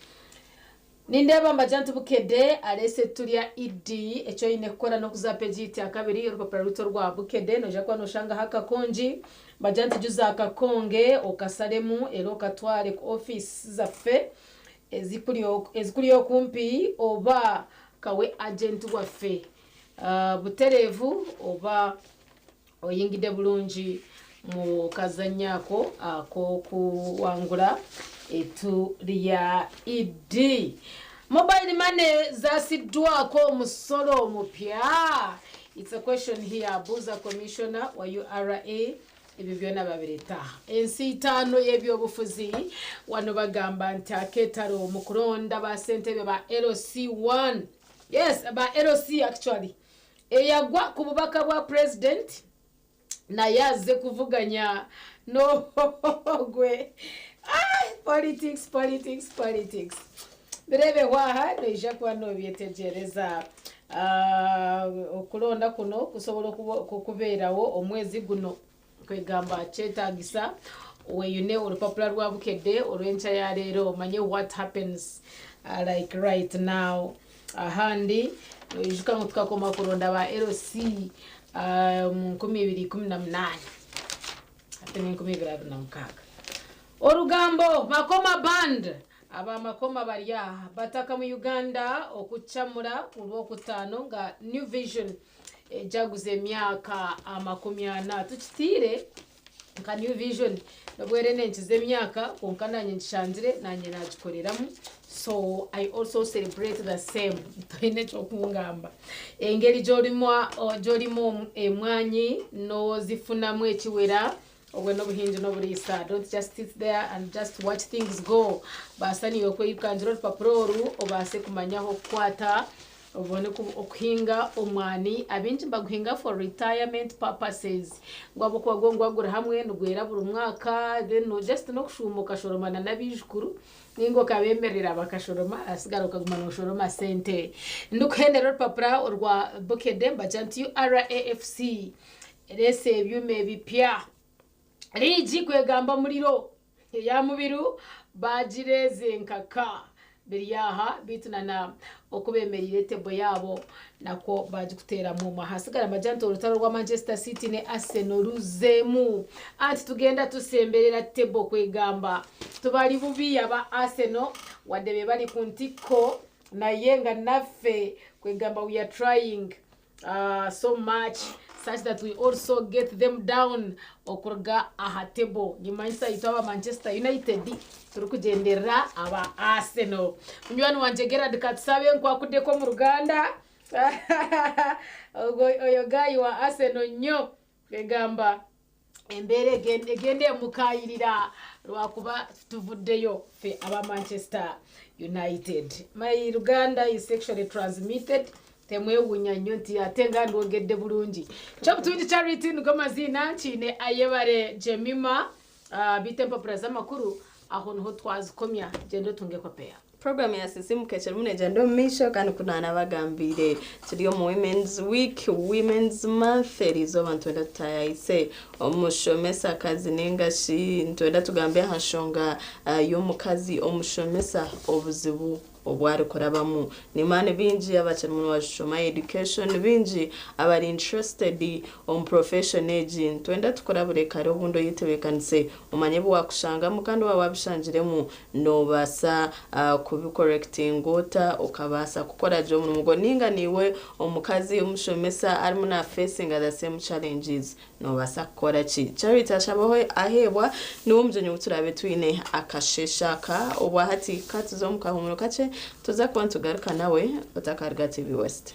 Nindeeba mbagira nti Bukedde areese turya Iddi, eki oine kukora n'okuza aha peegi yaitu ya kabiri y'orupapura rwaitu orwa Bukedde noija kuba nooshangaho akakongi. Mbagira nti juza akakonge okasaremu reero okatware ku ofiisi zaffe ezikuri ezikuri okumpi oba kawe agenti waffe butereevu oba Oyingidde bulungi mu kazannyo ako ak'okuwangula ettu lya Idd. Mobile money zasiddwako omusolo omupya? It's a question here. Buuza commissioner wa ura ebyo byona babireta. Ensiitaano y'ebyobufuzi wano bagamba nti aketaro mu kulonda ba ssentebe ba LC1 yes ba LC actually Eyagwa ku bubaka bwa Pulezidenti naye azze kuvuganya n'ogwe. Ah, politics, politics, politics. Bireebehwo aha noija kuba nobyetegyereza. Ah, okulonda kuno kusobola okubeerawo omwezi guno. Kwegamba kyetagisa weyune orupapura rwa Bukedde orw'enkya ya leero omanye what happens like right now. Ahandi noijuka ngu tukakoma kuronda ba LC omu 2018 hati ni 2026. Orugambo Makoma Band Abamakoma bari aha bataka mu Uganda okucamura ku Rwokutaano nga New Vision ejaguza emyaka 40. Tukitiire nka New Vision nobwo eri nenkiza emyaka kwonka nanye nkishanzire nanye nagikoreramu so I also celebrate the same toine ekyokungamba. Engeri gyorimu emwanyi nozifunamu ekiwera Obwe n'obuhingi n'oburiisa. Don't just sit there and just watch things go. Baasa naiwe kweyirukangira orupapura oru obaase kumanya ah'okukwata obone okuhinga omwani. Abaingi nibaguhinga for retirement purposes. Ngu ahabw'okuba gwo niguba guri hamwe nigwera buri mwaka then just n'okushuuma okashoroma na n'abaijukuru ninga okabeemerera bakashoroma ahasigara okaguma nooshoroma sente. Ndikuhendera orupapura orwa Bukedde nibagira nti URAFC Reesa ebyuma ebipya. Liigi kwegamba omuriro eya Mubiru bagireeze enkaka. Biri aha beitu na na oku bemereire etebo yaabo nakwo bagikuteeramu omwe. Ahasigara mbagira nti orutaro rwa Manchester City ne Arsenal ruzeemu. Anti tugenda tusemberera tebo kwegamba tibari bubi aba Arsenal wadde bebari ku ntikko naye nga naffe kwegamba we are trying. So much such that we also get them down okuruga aha table. Nimanyisa itwe aba Manchester United turikugyenderera aba Arsenal. Munywani wangye Gerald Katusabe nkwakudeko omu ruganda ogwo oyo guy wa Arsenal nnyo egamba Embeera egenda emukaayirira lwakuba tuvuddeyo ffe aba Manchester United. My Luganda is sexually transmitted. Temwewuunya nnyo nti ate nga ndwogedde bulungi. Kyobutungi Charity nigo maziina nkiine Ayebare Jemima ah, beitu empapura z'amakuru aho niho twazikomya. Gyenda otunge kope yaawe. Puroguramu ya Sisiimuka ekirimu neegyenda omu maisho kandi ku naanabagambiire turi omu Women's Week, Women's Month eriizooba nitwenda tutaayaayise omushomesakazi nainga shi nitwenda tugambe aha nshonga y'omukazi omushomesa obuzibu obu arikurabamu. Nimanya ni baingi abakirimu nibashoma education, baingi abari interested omu profession egi. Nitwenda tukurabure kare obundi oyetebeekanise omanye ebi waakushangamu kandi waaba waabishangiremu Noobaasa kubikorekitinga ota okabaasa kukora gye omurimo gwawe? Nainga naiwe omukazi omushomesa arimu na fesinga the same challenges, noobaasa kukora ki? Charity Ashabaho aheebwa niwe omugyenyi ou turaabe twine akasheeshe aka. Obwa hati ka tuze omu kahuumuro kakye tuze kuba nitugaruka nawe otakaruga TV West.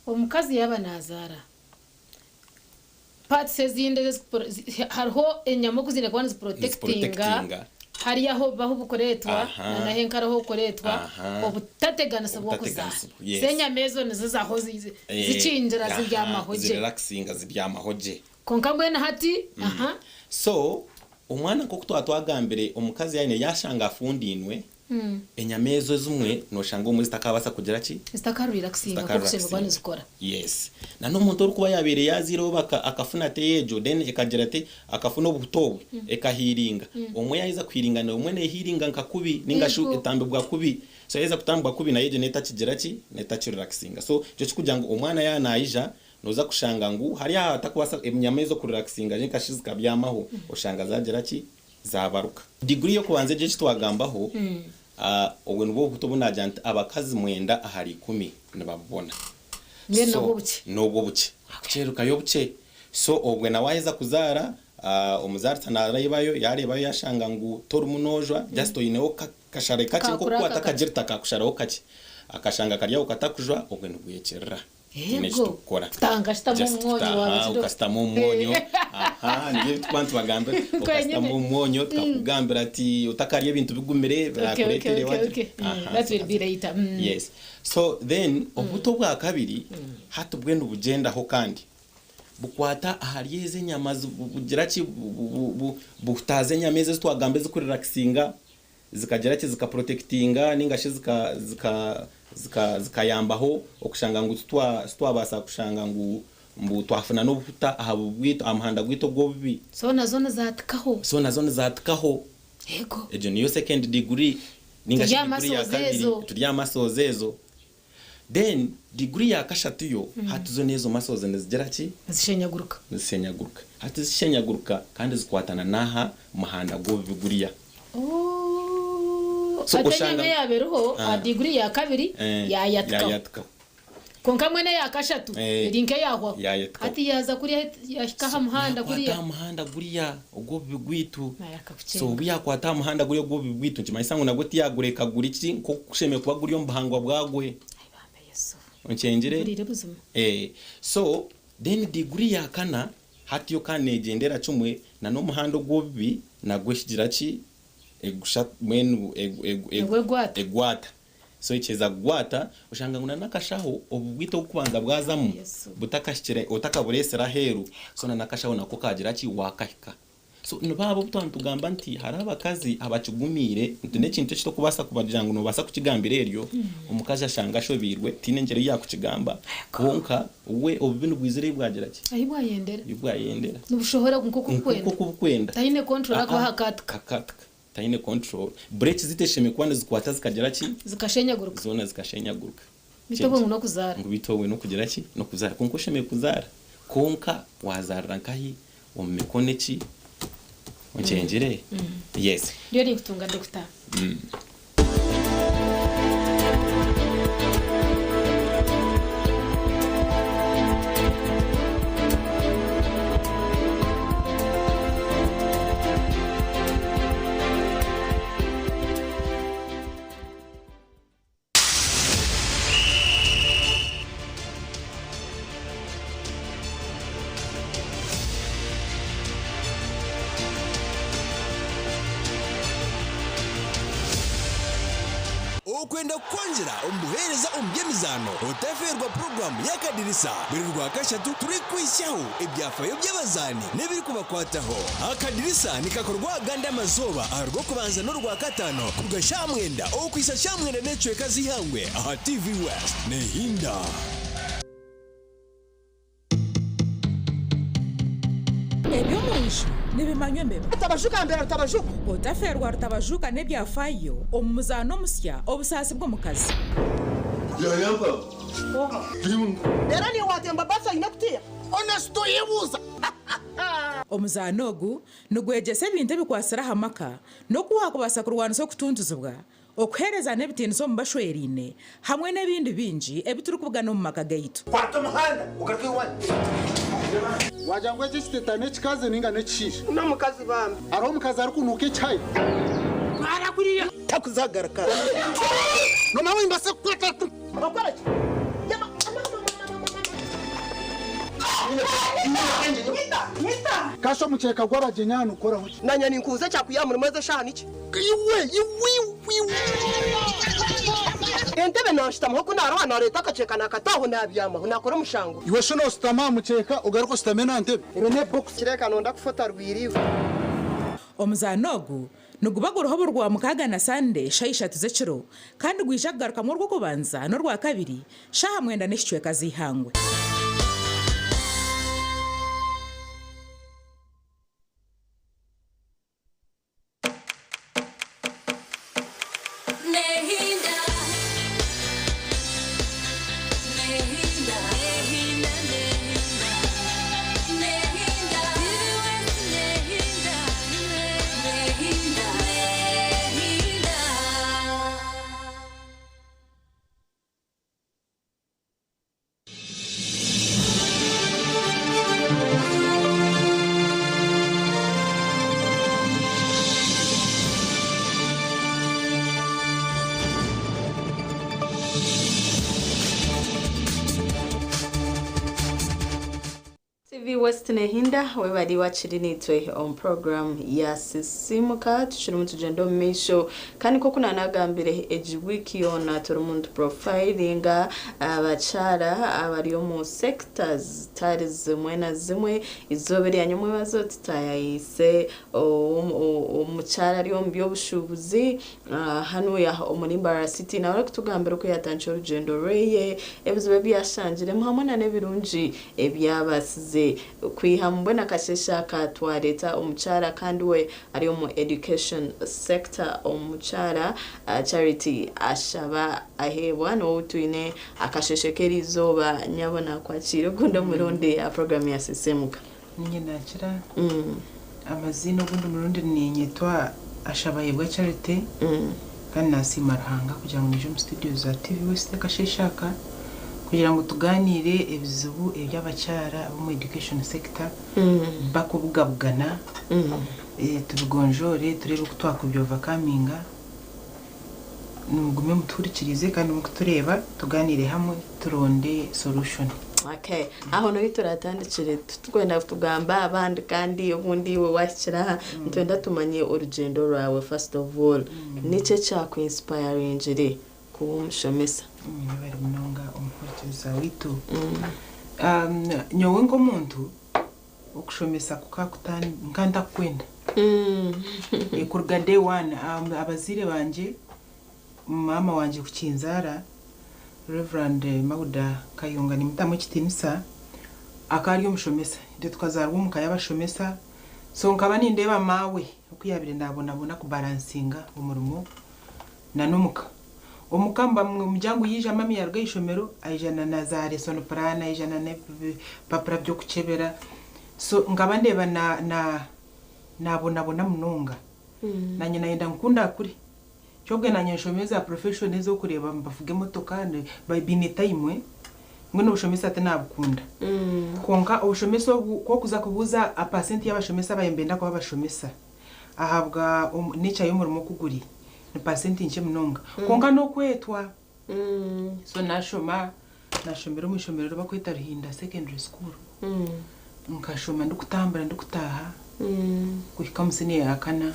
Omukazi yaaba naazaara, parts ezindi hariho enyama oku ziine kuba niziprotectinga hariya ahu obubaho bukureetwa na n'ahu enkari ahu okureetwa obutateganisibwa okuzaara. So enyama ezo nizo zaho zikingira zibyamaho gye. Zirelaxinga zibyamaho gye. Kwonka mbwenu hati aha. So omwana nk'oku twaba twagambire omukazi yaine yashanga afundiinwe, Enyama ezo ezimwe noshanga obumwe zitakabasa kugira ki? Zitakarelaxinga nk'oku zishemereire kuba nizikora. Yes. Na n'omuntu orikuba yabaire yazaire oba akafuna ate egyo then ekagira ate akafuna obuhuta obwe ekahiiringa. Obumwe yaheza kuhiiringa obumwe nehiiringa nka kubi ninga shi etambibwa kubi. So yaheza kutambibwa kubi nayo egyo netakigira ki? Netakirelaxinga. So nikyo kirikugira ngu omwana yaaba naija noza kushanga ngu hariyo ahatakubasa enyama ezo kurelaxinga ninga shi zikabyamaho oshanga zagira ki? Zaabaruka. Diguri y'okubanza egyo eki twagambaho, obwo nibwo obuhuta obu naagira nti abakazi mwenda ahari ikumi nibabubona. Mbwenu So, nobwo obukye. Nobwo obukye. Kukyerekayo obukye. So obwe nawe waaheza kuzaara, omuzaarisa naareebayo, yaareebayo yaashanga ngu torimu noojwa, just oineho kashare kakye Ka nk'okukwata kuraka kakye. akagirita kakusharaho kakye. Akashanga kari aho katakujwa, obwe nibwekirira. Tihaine eki Yego. tukukora. Kutaaha nkashutamu Just omwonyo kutaaha, waaba kiri- ukasitamu omwonyo. Aha, nibyo ebitukuba nitubagambira. Ukasitamu omwonyo tukakugambira ati otakarya ebintu bigumire Okay, okay, birakureetera okay, okay. Aha, That will be later. Yes. So then obuto bwa kabiri hati bwenu bugyendaho kandi bukwata ahari ezi enyama bugira ki buhutaaza enyama ezi ezitwagamba ezikurelaxinga zikagira ki zikaprotectinga ninga shi zika zika zika zikayambaho okushanga ngu titwabaasa kushanga ngu mbu twafuna n'obuhuta aha bwitu aha muhanda gwaitu ogw'obubi. So nazo nizaatikaho. So nazo nizaatikaho. Yego. Egyo niyo second degree ninga shi Turi aha degree ya muscles kabiri ezo. turi aha muscles ezo. Then degree ya kashatu yo hati zo n'ezo muscles nizigira ki? Nizishenyaguruka. Nizishenyaguruka. Hati zishenyaguruka kandi zikwatana n'aha muhanda gw'obubi guriya. Oh, So ate oshanga enyama yaaba eriho aha degree ya kabiri yaayatikaho. Yaayatikaho. Kwonka mbwenu eya kashatu eri nk'eyaahwaho. Yaayatikaho. Hati yaaza kuriya yahika aha muhanda kuriya. Yakwata aha muhanda guriya ogw'obubi gwaitu. Naayakakucenga. So obu yakwata aha muhanda guriya ogw'obubi gwaitu nikimanyisa ngu nagwo tiyagureka guri ki nk'oku kushemereire kuba guri omu buhangwa bwagwe. Onkyengire? Mpuriire buzima. So then degree ya kana hati yo kandi negyendera kimwe na n'omuhanda ogw'obubi nagwo ekigira ki egusha mbwenu Nagwo egwata. Egwata. So ekyeza kugwata oshanga ngu na n'akashaho obu bwita obukubanza bwazamu butakahikire otakabureesire aheeru so na n'akashaho nako kagira ki wakahika. So nibaabo obu twaba nitugamba nti hariho abakazi abakigumiire nti n'ekintu eki torikubaasa kubagira ngu noobaasa kukigambira eryo omukazi ashanga ashobeirwe tihaine ngyero ei yaakukigamba kwonka we obubi nibwizire ei bwagira ki? Ahi bwayendera. Ei bwayendera. Nibushohora nk'oku burikwenda. Nk'oku burikwenda. Taine control Ah, akuba ah, hakatika. Kakatika. Taine control. Bureeki ziteshemereire kuba nizikwata zikagira ki? Zikashenyaguruka. Zoona zikashenyaguruka. Beitu obwo ngu n'okuzaara. Ngu beitu obwo n'okugira ki? N'okuzaara. Kwonka oshemereire kuzaara. Kwonka waazaarira nkahi? Omu mikono eki? Onkyengire? Yes. Ndiyo ninkutunga Dokita. Okwenda kukwongyera omu buheereza omu by'emizaano, otafeerwa puroguraamu y'Akadirisa buri Rwakashatu turikukwitsyaho ebyafayo by'abazaani n'ebirikubakwataho. Akadirisa nikakorwa agandi amazooba aha Rwokubanza n'Orwakataano kuruga shaaha mwenda okuhitsya shaaha mwenda n'ekicweka z'eihangwe aha TV West. Nehinda. Eby'omunju nibimanywa embeba. Rutabajuka mbera Rutabajuka. Otafeerwa Rutabajuka n'ebyafaayo omu muzaano omusya Obusaasi bw'omukazi. Reero niiwe waatemba baasi oine kutiya? Honest oyebuuza. Omuzaano ogu nigwegyesa ebintu ebikwatsire aha maka n'oku waakubaasa kurwanisa okutuntuzibwa, okuheerezana ebitiinisa omu bashweraine hamwe n'ebindi bingi ebi turikubugana omu maka gaitu. Kwata omuhanda ogaruke owanyu. Wagira ngu eki ekiteta n'ekikazi ninga n'ekishaija? N'omukazi bambi. Hariho omukazi arikunuuka ekihayi? Twara kuriya. Takuzagaruka. Nomanya ngu nimbaasa kukwata. Okora ki? Kasha omukyeka gw'abagyenyi aha nigukoraho ki? Nanye ninkubuza ekyakuya aha murimo ezi eshaaha nikye. Iwe iwe iwe. Entebe nanshutamaho ku naroha nareeta akakyeka nakata aho nabyamaho nakora omushango. Iwe shi noshutama aha mukyeka ogaruke oshutame n'aha ntebe? Ero n'ebokisi. Kireka nonda kufa otarwire iwe. Omuzaano ogu niguba guriho buri Rwamukaaga na Sande shaaha ishatu z'ekiro kandi gwija kugarukamu Orwokubanza n'Orwakabiri shaaha mwenda n'ekicweka z'eihangwe. TV West nehinda webari wakiri nitwe omu program ya Sisimuka. Tukirimu tugyenda omu maisho, kandi nk'oku nanagambire, egi wiiki yoona turimu nituprofilinga abakyara abari omu sectors zitari zimwe na zimwe. Izooba erya nyomwebazo tutayayiise omukyara ari omu by'obushuubuzi hanuya omuri Mbarara City, nawe arikutugambira oku yatandikire orugyendo rweye, ebizibu ebi yashangiremu hamwe na n'ebirungi ebyabasize kwiha. Mbwenu akasheshe aka twareeta omukyara kandi we ari omu education sector, omukyara Charity Ashaba Aheebwa, niwe twine akasheshe k'erizooba. Nyabona kwakira ogundi omurundi aha program ya Sisimuka. Ninye nakira. Amazina ogundi murundi ninyetwa Ashabahebwa Charity, kandi nasiima Ruhanga kugira ngu nije omu studio za TV West akasheshe aka kugira ngu tuganire ebizibu eby'abakyara ab'omu education sector bakubugabugana, tubigonjoore, turebe oku twakubyovercominga. Nimugume mutuhurikirize kandi mukutureeba, tuganire hamwe, turonde solution. Okay, aho niho turatandikire. Tukwenda kutugamba abandi, kandi obundi iwe wahikira aha, nitwenda tumanye orugyendo rwawe. First of all, niki ekyakuinspiringire kuba omushomesa? Bari munonga omuhurikiriza witu. Nyowe nk'omuntu, okushomesa kuka ntakukwenda kuruga day one. Abazaire bangye, mama wangye kukinzaara, Reverend Mauda Kayonga, nimutamu ekitiinisa, akaba ari omushomesa. Itwe tukazaarwa omu ka y'abashomesa, so nkaba nindeeba maawe oku yaabire naabonabona kubalancinga omurimo na n'omuka. Omuka mba omuryango yija, mami yaruga aishomero, aijana na za lesson plan, aijana n'ebipapura by'okukyebera, so nkaba ndeeba na na nabonabona munonga. Nanye nayenda nkunda kuri kyobwe nanye nshome za profession ez'okureeba bavuga emotoka biine time. Mbwenu obushomesa tinabukunda, konka obushomesa obu kokuza kubuuza a percent y'abashomesa abayembenda kuba abashomesa ahabwa nature y'omurimo okuguri, ni percent nkye munonga, konka n'okwetwa. So nashoma, nashomera omu ishomero ribakweta Ruhinda Secondary School. Nkashoma ndikutambura, ndikutaaha kuhika omu siniya ya kana.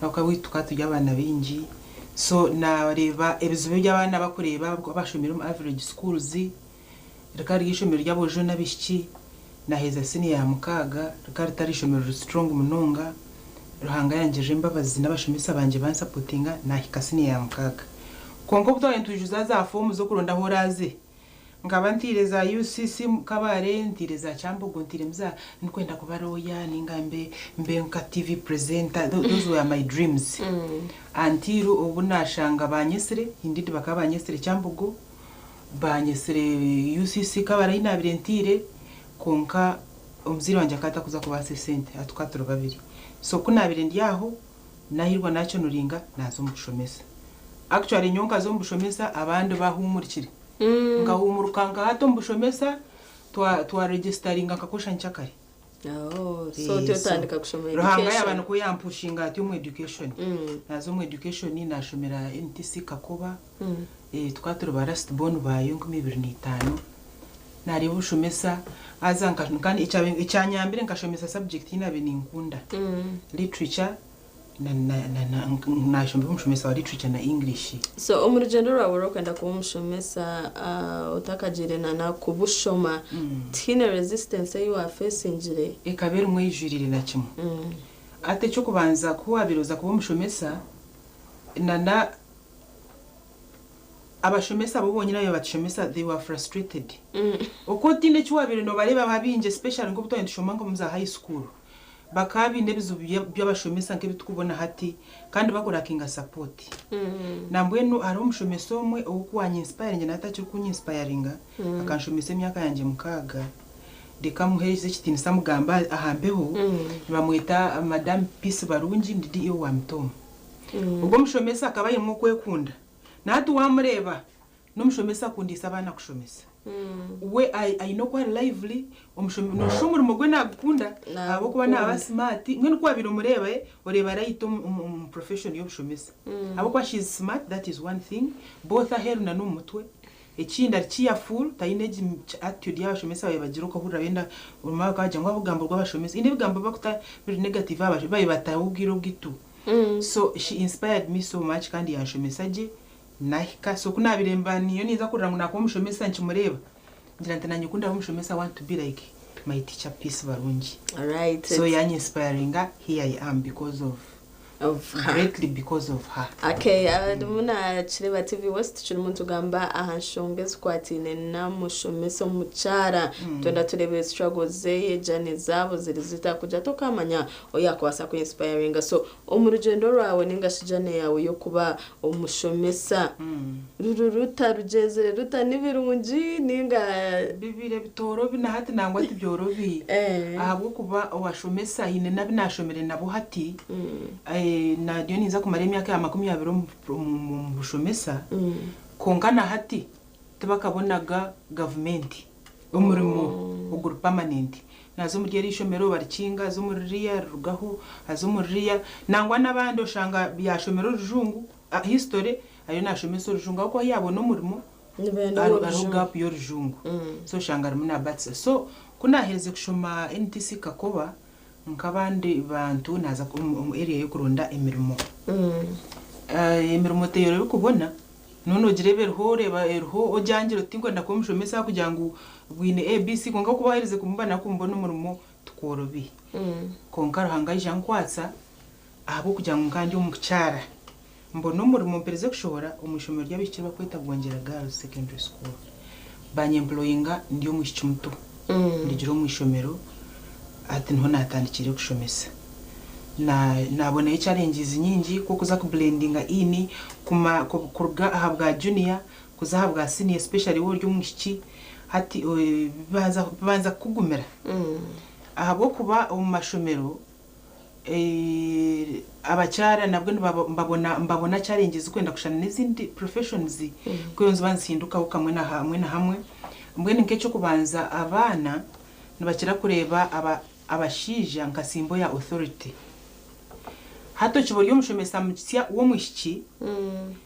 Ahabw'okuba tukaba turi abaana baingi, so nareeba ebizibu eby'abaana bakureeba abashomire omu average schools. Rikaba riri ishomero ry'aboojo n'abaishiki. Naheeza siniya ya 6, rikaba ritari ishomero strong munonga. Ruhanga yangirira embabazi n'abashomesa bangye bansupportinga, nahika siniya ya 6. Konka obu twaba nitwijuza za fomu z'okuronda ahu oraaze, nkaba ntiire za UCC Kabare, ntiire za Kyambogo, ntiiremu za ndikwenda kuba lawyer ninga mbe nka TV presenter. Those were my dreams until obu nashanga banyesire. Indeed, bakaba banyesire Kyambogo, banyesire UCC Kabare ahi nabire ntiire, konka omuzaire wangye akaba atakuza kubaasa esente, tukaba turi babiri. So ku nabire ndi aho, nahirwa nakyonuringa naza omu bushomesa. Actually, nyowe nkaza omu bushomesa abandi bahumurikire. Nkahumuruka nkahata omu bushomesa, twaregisteringa nkakosha nkyakare. Oh, so otandika kushoma Ruhanga education. yaba nikwo yampushinga ati omu education. Naza omu education, nashomera NTC Kakoba. Tukaba turi ba last born bayo 2005. Nareeba obushomesa aza kandi ekyanyambire, nkashomesa subject yinabe ninkunda, literature, nashomera omushomesa wa literature na English. So omu rugendo rwawe rw'okwenda kuba omushomesa, otakagire nana kubushoma, tihaine resistance ei wafacingire? Ekaba erimu eyijurire na kimwe. Ate ekyokubanza, ku wabiroza kuba omushomesa, nana abashomesa bo bonyine ayo batushomesa, they were frustrated. Okwo otiine eki wabire nobareeba babingi, especially nk'obu twaba nitushoma nka omu za high school, bakaba biine ebizibu by'abashomesa nk'ebitukubona hati, kandi bakulackinga support. Nambwenu hariho omushomesa omwe owukuwanyinspiringa, nawe atakiri kunyinspiringa. Akanshomesa emyaka yangye 6, reka muheereze ekitiinisa, mugamba aha mbeho. Nibamweta Madam Peace Barungi, ndi DEO wa Mitomo. Ogwo omushomesa akaba ayinemu okwekunda, nahati wamureeba n'omushomesa akundiisa abaana kushomesa. We ayine oku ari lively, noshusha omurimo gwe nagukunda ahabw'okuba naba smart. Mbwenu ku wabire omureeba, oreeba right omu profession y'obushomesa, ahabw'okuba she is smart, that is one thing, both aheeru na n'omu mutwe. Ekindi ari cheerful, taine egi attitude y'abashomesa babaire bagira okahurira benda obumwe bakabagira ngu orugambo rw'abashomesa. Haine ebigambo ebi barikuta biri negative aha bashomesa babaire bataho obwire obwitu. So she inspired me so much kandi yanshomesa gye nahika. So ku naabaire mba niyo ninza kurira ngu naakuba omushomesa nkimureeba, ngira nti naanye ku ndaabe omushomesa I want to be like my teacher Peace Barungi. Alright. So yanyinsipayaringa here I am because of Of her. Greatly because of her. Okay, abarimu nakireeba TV West tukirimu nitugamba aha nshonga ezikwataine n'omushomesa omukyara. Twenda tureebe struggles zeye, journey zaabo ziri zita kugira tokamanya ou yakubaasa ku inspiringa. So omu rugyendo rwawe ninga shi journey yaawe y'okuba omushomesa ruri ruta, rugyenzire ruta, nibirungi ninga. Bibaire bitoorobi na hati nangwa tibyorobi ahabw'okuba owashomesa haine n'abu naashomire nabo hati ndiyo ninza kumara emyaka ya 20 omu bushomesa kwonka na hati tibakabonaga gavumenti omurimo oguri pamanenti. Naaza omuri eri ishomero barikinga, aza omuri ririya rirugaho, aza omuri ririya. Nangwa n'abandi oshanga yaashomire orujungu, history, ariyo naashomesa orujungu ahabw'okuba ahu yaabona omurimo hariho gap y'orujungu. So oshanga arimu naabatisa. So ku naaherize kushoma NTC Kakoba, nk'abandi bantu naaza omu area y'okuronda emirimo. Emirimo teyorobi kubona. Noba nogireeba eriho oreeba eriho ogyangire oti tinkwenda kuba omushomesa ahakugira ngu bwine ABC kwonka ku waherize kumuba nakumubona omurimo tikworobi. Kwonka Ruhanga aija ankwatsa ahabw'okugira ngu nka ndi omukyara mbona omurimo mperize kushohora omu ishomero ry'abaishiki eribakweta Bwongyera Girls Secondary School banyemployinga ndi omwishiki muto ndigire omu ishomero hati niho natandikiire kushomesa. Naabonayo challenges nyingi nk'okuza ku blendinga in kuruga aha bwa junior kuza aha bwa senior especially waaba ori omwishiki hati bibanza kukugumira ahabw'okuba omu mashomero abakyara nabwo nibabona challenges zirikwenda kushushana n'ezindi professions ku niziba nizihindukaho kamwe na hamwe na hamwe. Mbwenu nk'eky'okubanza abaana nibakira kureeba abashaija nka symbol ya authority. Hati okiba ori omushomesa musya w'omwishiki,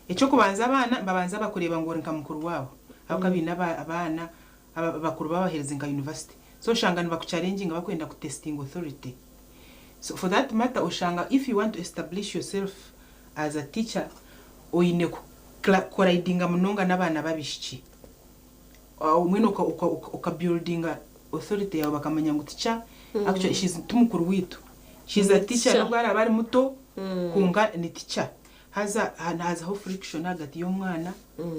eky'okubanza abaana nibabanza bakureeba ngu ori nka mukuru waabo ahabw'okuba baine abaana bakuru babaherize nka university. So oshanga nibakuchallenginga bakwenda kutestinga authority. So for that matter oshanga if you want to establish yourself as a teacher oine kucollidinga munonga n'abaana b'abaishiki. Mbwenu oka buildinga authority yaawe bakamanya ngu teacher actually she's ti mukuru waitu she's a teacher nobu araabe ari muto kwonka ni teacher haza hazaho friction ahagati y'omwana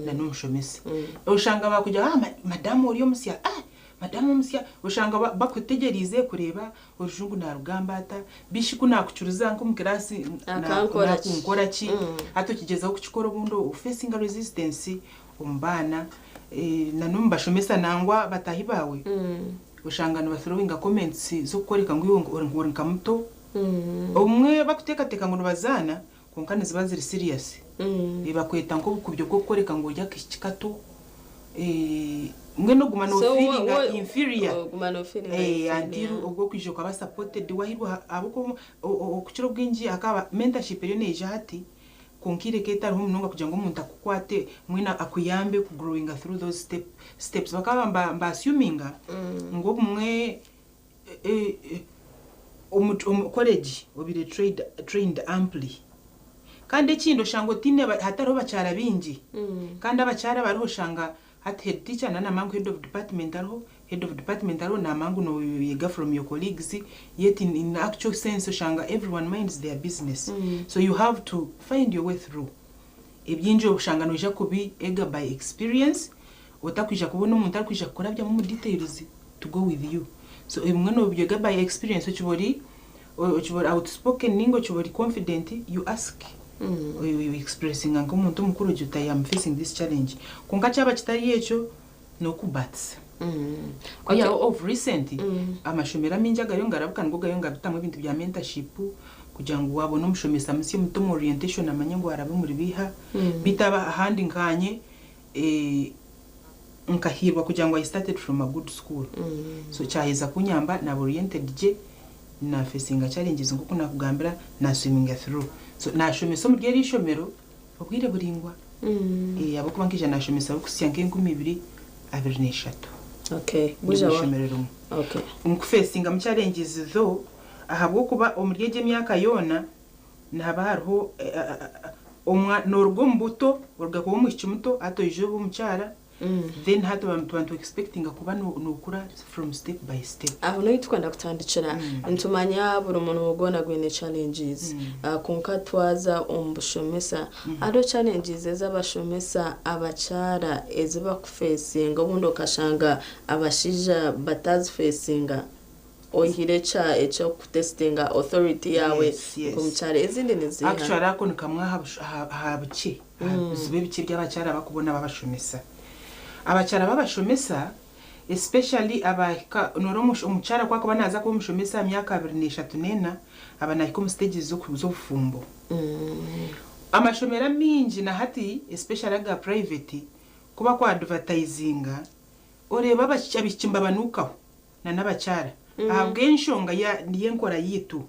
na n'omushomesa. Oshanga bakugira ngu ah madamu ori omusya ah madamu omusya oshanga bakutegyereize kureeba orujungu naarugamba ata bishi ku naakucuriza nk'omu kiraasi naakunkora ki hati okigyezaho kukikora obundi ofesinga resistance omu baana na n'omu bashomesa nangwa bataahi baawe oshanga nibathrowinga comments z'okukworeka ngu iwe ori nka muto. Obumwe bakuteekateeka ngu nibazaana kwonka niziba ziri serious. Bakweta nk'obukubyo bw'okukworeka ngu ori akaishiki kato. Mbwenu oguma nofiilinga inferior until obu orikwija okaba supported wahairwe ahabw'okuba okukira obwingi hakaba mentorship eriyo neija hati. Kwonka eireka etariho munonga kugira ngu omuntu akukwate mbwenu akuyambe ku growinga through those step steps. Bakaba mba mba assuminga ngu obumwe omu omu college obaire trained trained amply. Kandi ekindi oshanga otaine hatariho bakyara baingi kandi abakyara abariho oshanga Hati head teacher na namangu head of department ariho, head of department ariho namangu noyega from your colleagues yet in in actual sense oshanga everyone minds their business so you have to find your way through. Ebyingi oshanga noija kubi ega by experience otakwija kubona omuntu arikwija kukurabyamu omu details to go with you. So ebimwe nobyega by experience okiba ori okiba ori outspoken ninga okiba ori confident you ask. Oyi expressinga nk'omuntu omukuru ogira oti I am facing this challenge. Kwonka kyaba kitari ekyo, n'okubatisa. Kwihaho of recent, amashomero amaingi agariyo nigarabuka nigo gariyo nigabitamu ebintu bya mentorship kugira ngu waabona omushomesa musya omuto omu orientation amanye ngu arabe omuri biiha. Beitu ahandi nkaanye nkahiirwa kugira ngu I started from a good school. So kyaheza kunyamba naaba oriented gye, nafacinga challenges nk'oku naakugambira, naaswiminga through. So naashomesa omuri eri ishomero obwire buraingwa. Ahabw'okuba nkaija naashomesa abarikuhitsya nk'enkumi ibiri abiri n'eshatu. Okay. Ndi omu ishomero rimwe. Okay. Nkufeesingamu challenges though ahabw'okuba omuri egi emyaka yoona nihaba hariho omwa nooruga omu buto oruga kuba omwishiki muto hati oija oba omukyara Then hati tuba nitu expectinga kuba nokura from step by step. Aho niho turikwenda kutandikira. Nitumanya buri murimo gwona gwine challenges kwonka twaza omu bushomesa hariho challenges ezi abashomesa abakyara ezi bakufesinga obundi okashanga abashaija batazifesinga oyihire eky'okutesitinga authority yaawe Yes, yes. nk'omukyara ezindi niziiha? Actually ako ni kamwe aha aha aha bikye aha bizibu ebikye ebi abakyara bakubona babashomesa. Abakyara babashomesa especially abahika noreeba omu omukyara ku akuba naaza kuba omushomesa aha myaka abiri n'eshatu n'ena aba naahika omu stages z'oku z'obufumbo. Amashomero amaingi na hati especially aga private ku baku advertisinga oreeba abaishiki nibabanuukaho. na n'abakyara ahabw'enshonga ya y'enkora yaitu.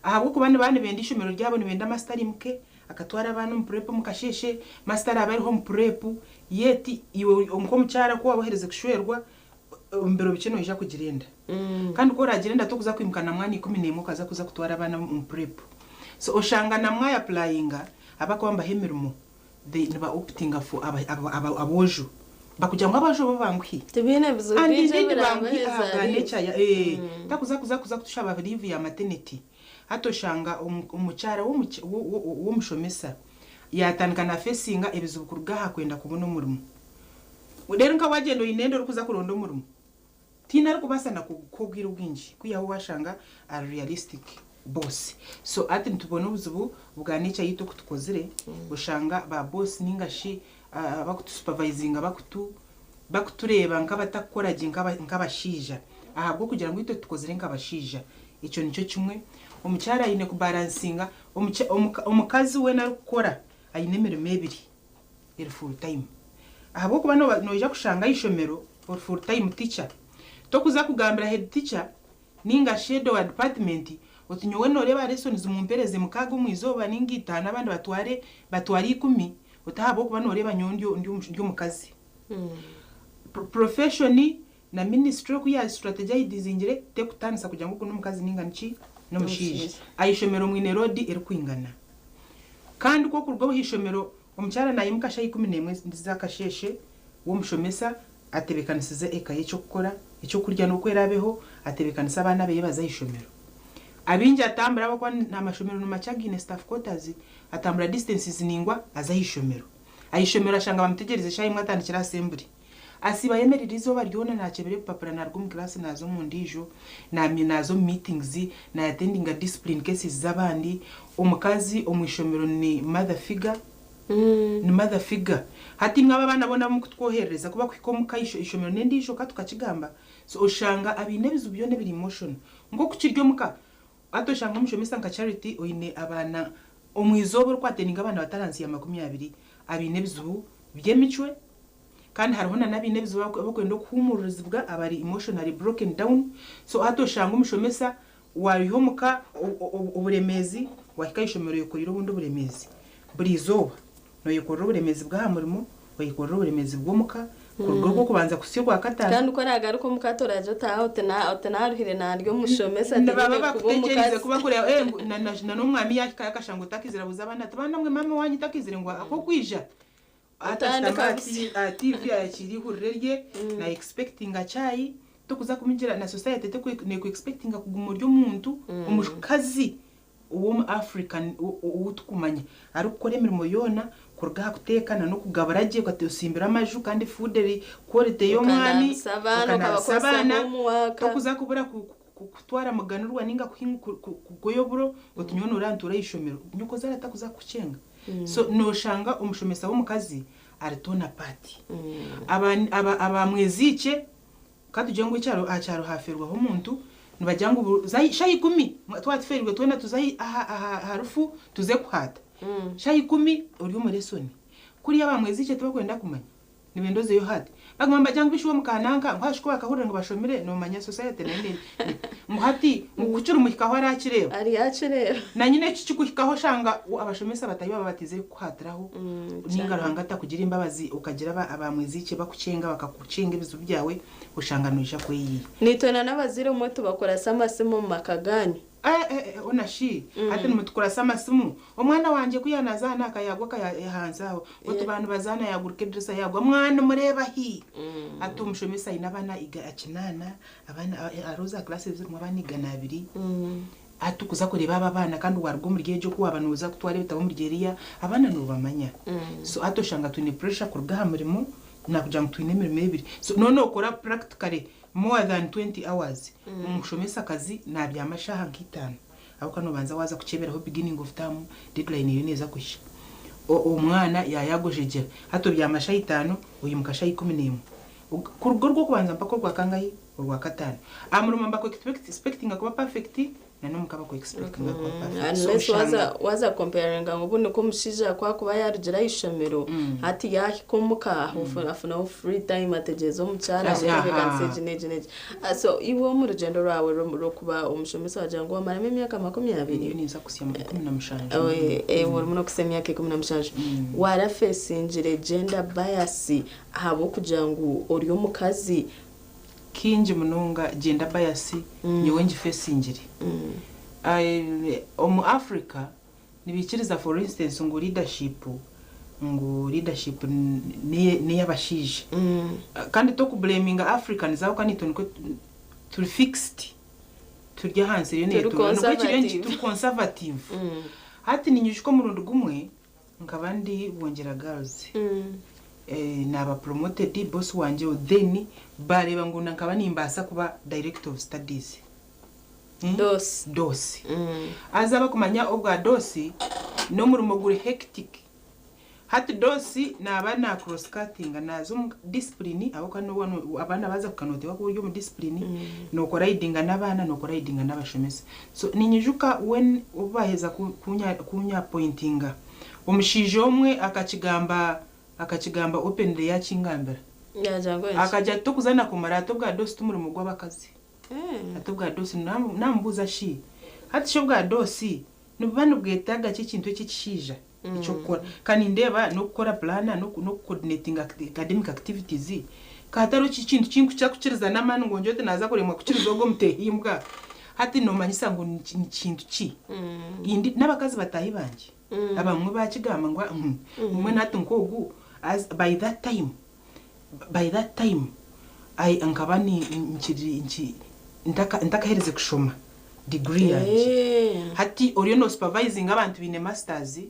Ahabw'okuba nibaba nibenda eishomero ryabo nibenda masita arimuke akatwara abaana omu purepu omu kasheeshe, masita araabe ariho omu purepu yet iwe nk'omukyara ku waaba oherize kushwerwa omu biro bikye noija kugira enda. Kandi ku oraagira enda tokuza kwimuka na mwana 11 okaza kuza kutwara abaana omu purepu. So oshanga na mwayapurayinga abakuba nibaha emirimo they niba optinga for aboojo bakugira ngu aboojo bo banguhi Tibaine bizibu and bingi indeed banguhi ebiraabaheeza ahabwa leave. nature ya eh takuza kuza kuza kutushaba leave ya maternity hati oshanga omukyara w'omushomesa yatandika na facinga ebizibu kuruga aha kwenda kubona omurimo reero nka wagyenda oine enda orikuza kuronda omurimo Tihaine arikubaasa na kukuha obwire obwingi kwihaho washanga ari realistic boss. So hati nitubona obuzibu bwa nature yaitu oku tukozire, oshanga ba boss ninga shi abakutu supervisinga bakutu bakutureeba nk'abatakukora gye nk'abashaija ahabw'okugira ngu itwe tukozire nk'abashaija. Ekyo nikyo kimwe. Omukyara aine ku balancinga, omukazi weena arikukora aine emirimo ebiri. eri full time ahabw'okuba nooba noija kushanga aha ishomero ori full time teacher tokuza kugambira head teacher ninga shi head wa department oti nyowe nooreeba lessons mumpereze mukaaga omu izooba ninga itaano abandi batware batware ikumi oti ahabw'okuba nooreeba nyowe ndi ndi omukazi. Profession na ministry oku ya strategizingire tekutaanisa kugira ngu ogu n'omukazi ninga niki n'omushaija. Aha ishomero mwine load erikwingana. Kandi ku okuruga aha ishomero omukyara nayimuka shaaha 11 z'akasheeshe w'omushomesa atebeekanisize eka ye eky'okukora, eky'okurya n'oku eraabeho, atebeekanisa abaana beye baze aha ishomero. Abaingi atambura ahabw'okuba n'amashomero ni makye againe staff quarters, atambura distances ningwa aza aha ishomero. Aha ishomero ashanga bamutegyerize shaaha emwe atandikire assembly. Asiiba ayemereire eizooba ryona naakyebera ebipapura naaruga omu class naaza omu ndiijo, naaza omu meetings, naayatendinga discipline cases z'abandi. Omukazi omu ishomero ni mother figure, ni mother figure. Hati imwe abo abaana boona abu murikutwoherereza ku bakuhika omuka eishomero n'endiijo ka tukakigamba, so oshanga abaine ebizibu byona ebiri emotional. Nk'oku kiri omuka, hati oshanga omushomesa nka Charity oine abaana omu izooba orikuatendinga abaana batari ahansi ya 20 abaine ebizibu by'emicwe, Kandi hariho na n'abaine ebizibu abarikwenda okuhuumurizibwa abari emotionally broken down so hati oshanga omushomesa waiha omuka oburemeezi wahika aha ishomero oyekoreire obundi oburemeezi. Buri izooba noyekorera oburemeezi bw'aha murimo, oyekorera oburemeezi bw'omuka kuruga orw'okubanza kuhitsya orwakataano. Kandi ku oraagaruka omuka toragira oti aha oti naaruhire naarya omushomesa Nibaba tinyine kuba bakutegyereize omukazi. ku bakureeba eh ngu na n'omwami yaahikayo akashanga otakiizire abuuza abaana ati baana mwe maama waanyu takiizire ngu akw'okwija? Hati ashutami Otandika aha TV ayakiire eihurire rye na expectinga chai tokuza kumugira na society neku expectinga kuguma ori omuntu omukazi owomu Africa ou tukumanya arikukora emirimo yoona kuruga aha kuteeka na nokugabura gye osimbire amaju kandi food eri quality eyomwami Okanabisa abaana, okanabisa okabakozesa abaana homework. tokuza kubura kutwara muganurwa ninga kugoya oburo oti nyowe noreeba ntuura aha ishomero nyokozaara takuza kukukyenga. So noshanga omushomesa w'omukazi ari torn apart. Aba aba mweziikye ka tugire ngu ekyaro aha kyaro hafeerwaho omuntu nibagira ngu shaaha ikumi twaba tufeereirwe twena tuze aha aha rufu tuze kuhaata. Shaaha ikumi ori omu lesson. Kuriya aba mweziikye tibakwenda kumanya nibenda ozeyo hati. Baguma nibagira ngu bishi iwe mukananka ngu hashi ku bakahurira ngu bashomire nomanya society nayo ne ngu hati ngu ku kirimuhikaho arakireeba. Aryakireeba. Na nyine eki kikuhikaho oshanga abashomesa batahi baba batiizire kukuhaatiraho ninga Ruhanga atakugira embabazi okagira aba mweziikye bakukyenga bakakucenga ebizibu byawe oshanga noija kweyiiya. Naitwe na n'abazaire obumwe tubakurasa amasimu omu maka gaanyu. Eh eh eh ona shi hati nimutukurasa amasimu omwana wangye ku yanazaana akayagwa ahansi aho otu ba nibazaana yaguruka edirisa yagwa mwanimureeba hi hati omushomesa aine abaana kinaana abaana hariho za class ezirimu abaana 200 hati kuza kureeba abo abaana kandi waruga omuri egyo ku waaba nooza kutwara ebitabo omuri eriya abaana noobamanya so hati oshanga twine pressure kuruga aha murimo nakugira ngu twine emirimo ebiri so noona nookora practically More than 20 hours omushomesakazi nabyama shaaha nka itaano ahabw'okuba nobanza waaza kukyeberaho beginning of term deadline eriyo neeza kuhika omwana yayagojegyera hati obyama shaaha itaano oyimuka shaaha 11 kuruga orw'okubanza mpaka orwa kangahi orwakataano aha murimo nibaku expectinga kuba perfect na n'omuka baku expectinga kuba perfect so Unless oshanga waza waza comparinga ngu obundi nk'omushaija ku akuba yarugire aha ishomero hati yahika omuka afunaho free time ategyereza omukyara amutebeekanise egi n'egi n'egi. So iwe omu rugyendo rwawe rw'okuba omushomesa wagira ngu wamaramu emyaka 20? Ndiyo ninza kuhitsya 17. Orimu n'okuhitsya emyaka 17. Warafeesingire gender bias ahabw'okugira ngu ori omukazi? Kaingi munonga gender bias nyowe ngifesingire. Omu Africa nibaikiriza for instance ngu leadership ngu leadership neyabashaija. Kandi tokubureminga Africans ahabw'okuba naitwe nikwo turi fixed turi ahansi eriyo Turi netuura nikwo ekiriyo conservative. turi conservative. Hati ninyijuka omurundi gumwe Nkaba ndi Bwongyera Girls naaba promoted boss wangye then bareeba ngu nkaba nimbaasa kuba director of studies. Dosi. Dosi. Haza abakumanya obwa dosi n'omurimo guri hectic. Hati dosi naaba na cross cuttinga naaza omu discipline ahabw'okuba abaana baaza kuhika nooteekwa kuba ori omu discipline, nookoraidinga n'abaana nookoraidinga n'abashomesa. So ninyijuka when obu baaheza kunya appointinga Omushaija omwe akakigamba akakigamba openly yakingambira. Yaagira ngu enki? Akagira ati tokuza na kumara ati obwa doosi timurimo gw'abakazi. Ati obwa doosi namubuuza shi hati shi obwa doosi nibuba nibwetaaga ki ekintu eki ekishaija eky'okukora? Ka nindeeba n'okukora pulaana n'oku coordinatinga academic activities ka hatariho ekintu kinkukira n'amaani ngu ongire oti naaza kuremwa kukiriza ogwo omuteehimbwa. Hati noomanyisa ngu ni kintu ki? N'abakazi bataahi bangye. Abamwe bakigamba ngu mbwenu hati nk'ogu as by that time by that time I nkaba ni nkiri nki ntaka ntakaherize kushoma degree yangye. Hati oriyo no supervisinga abantu baine masters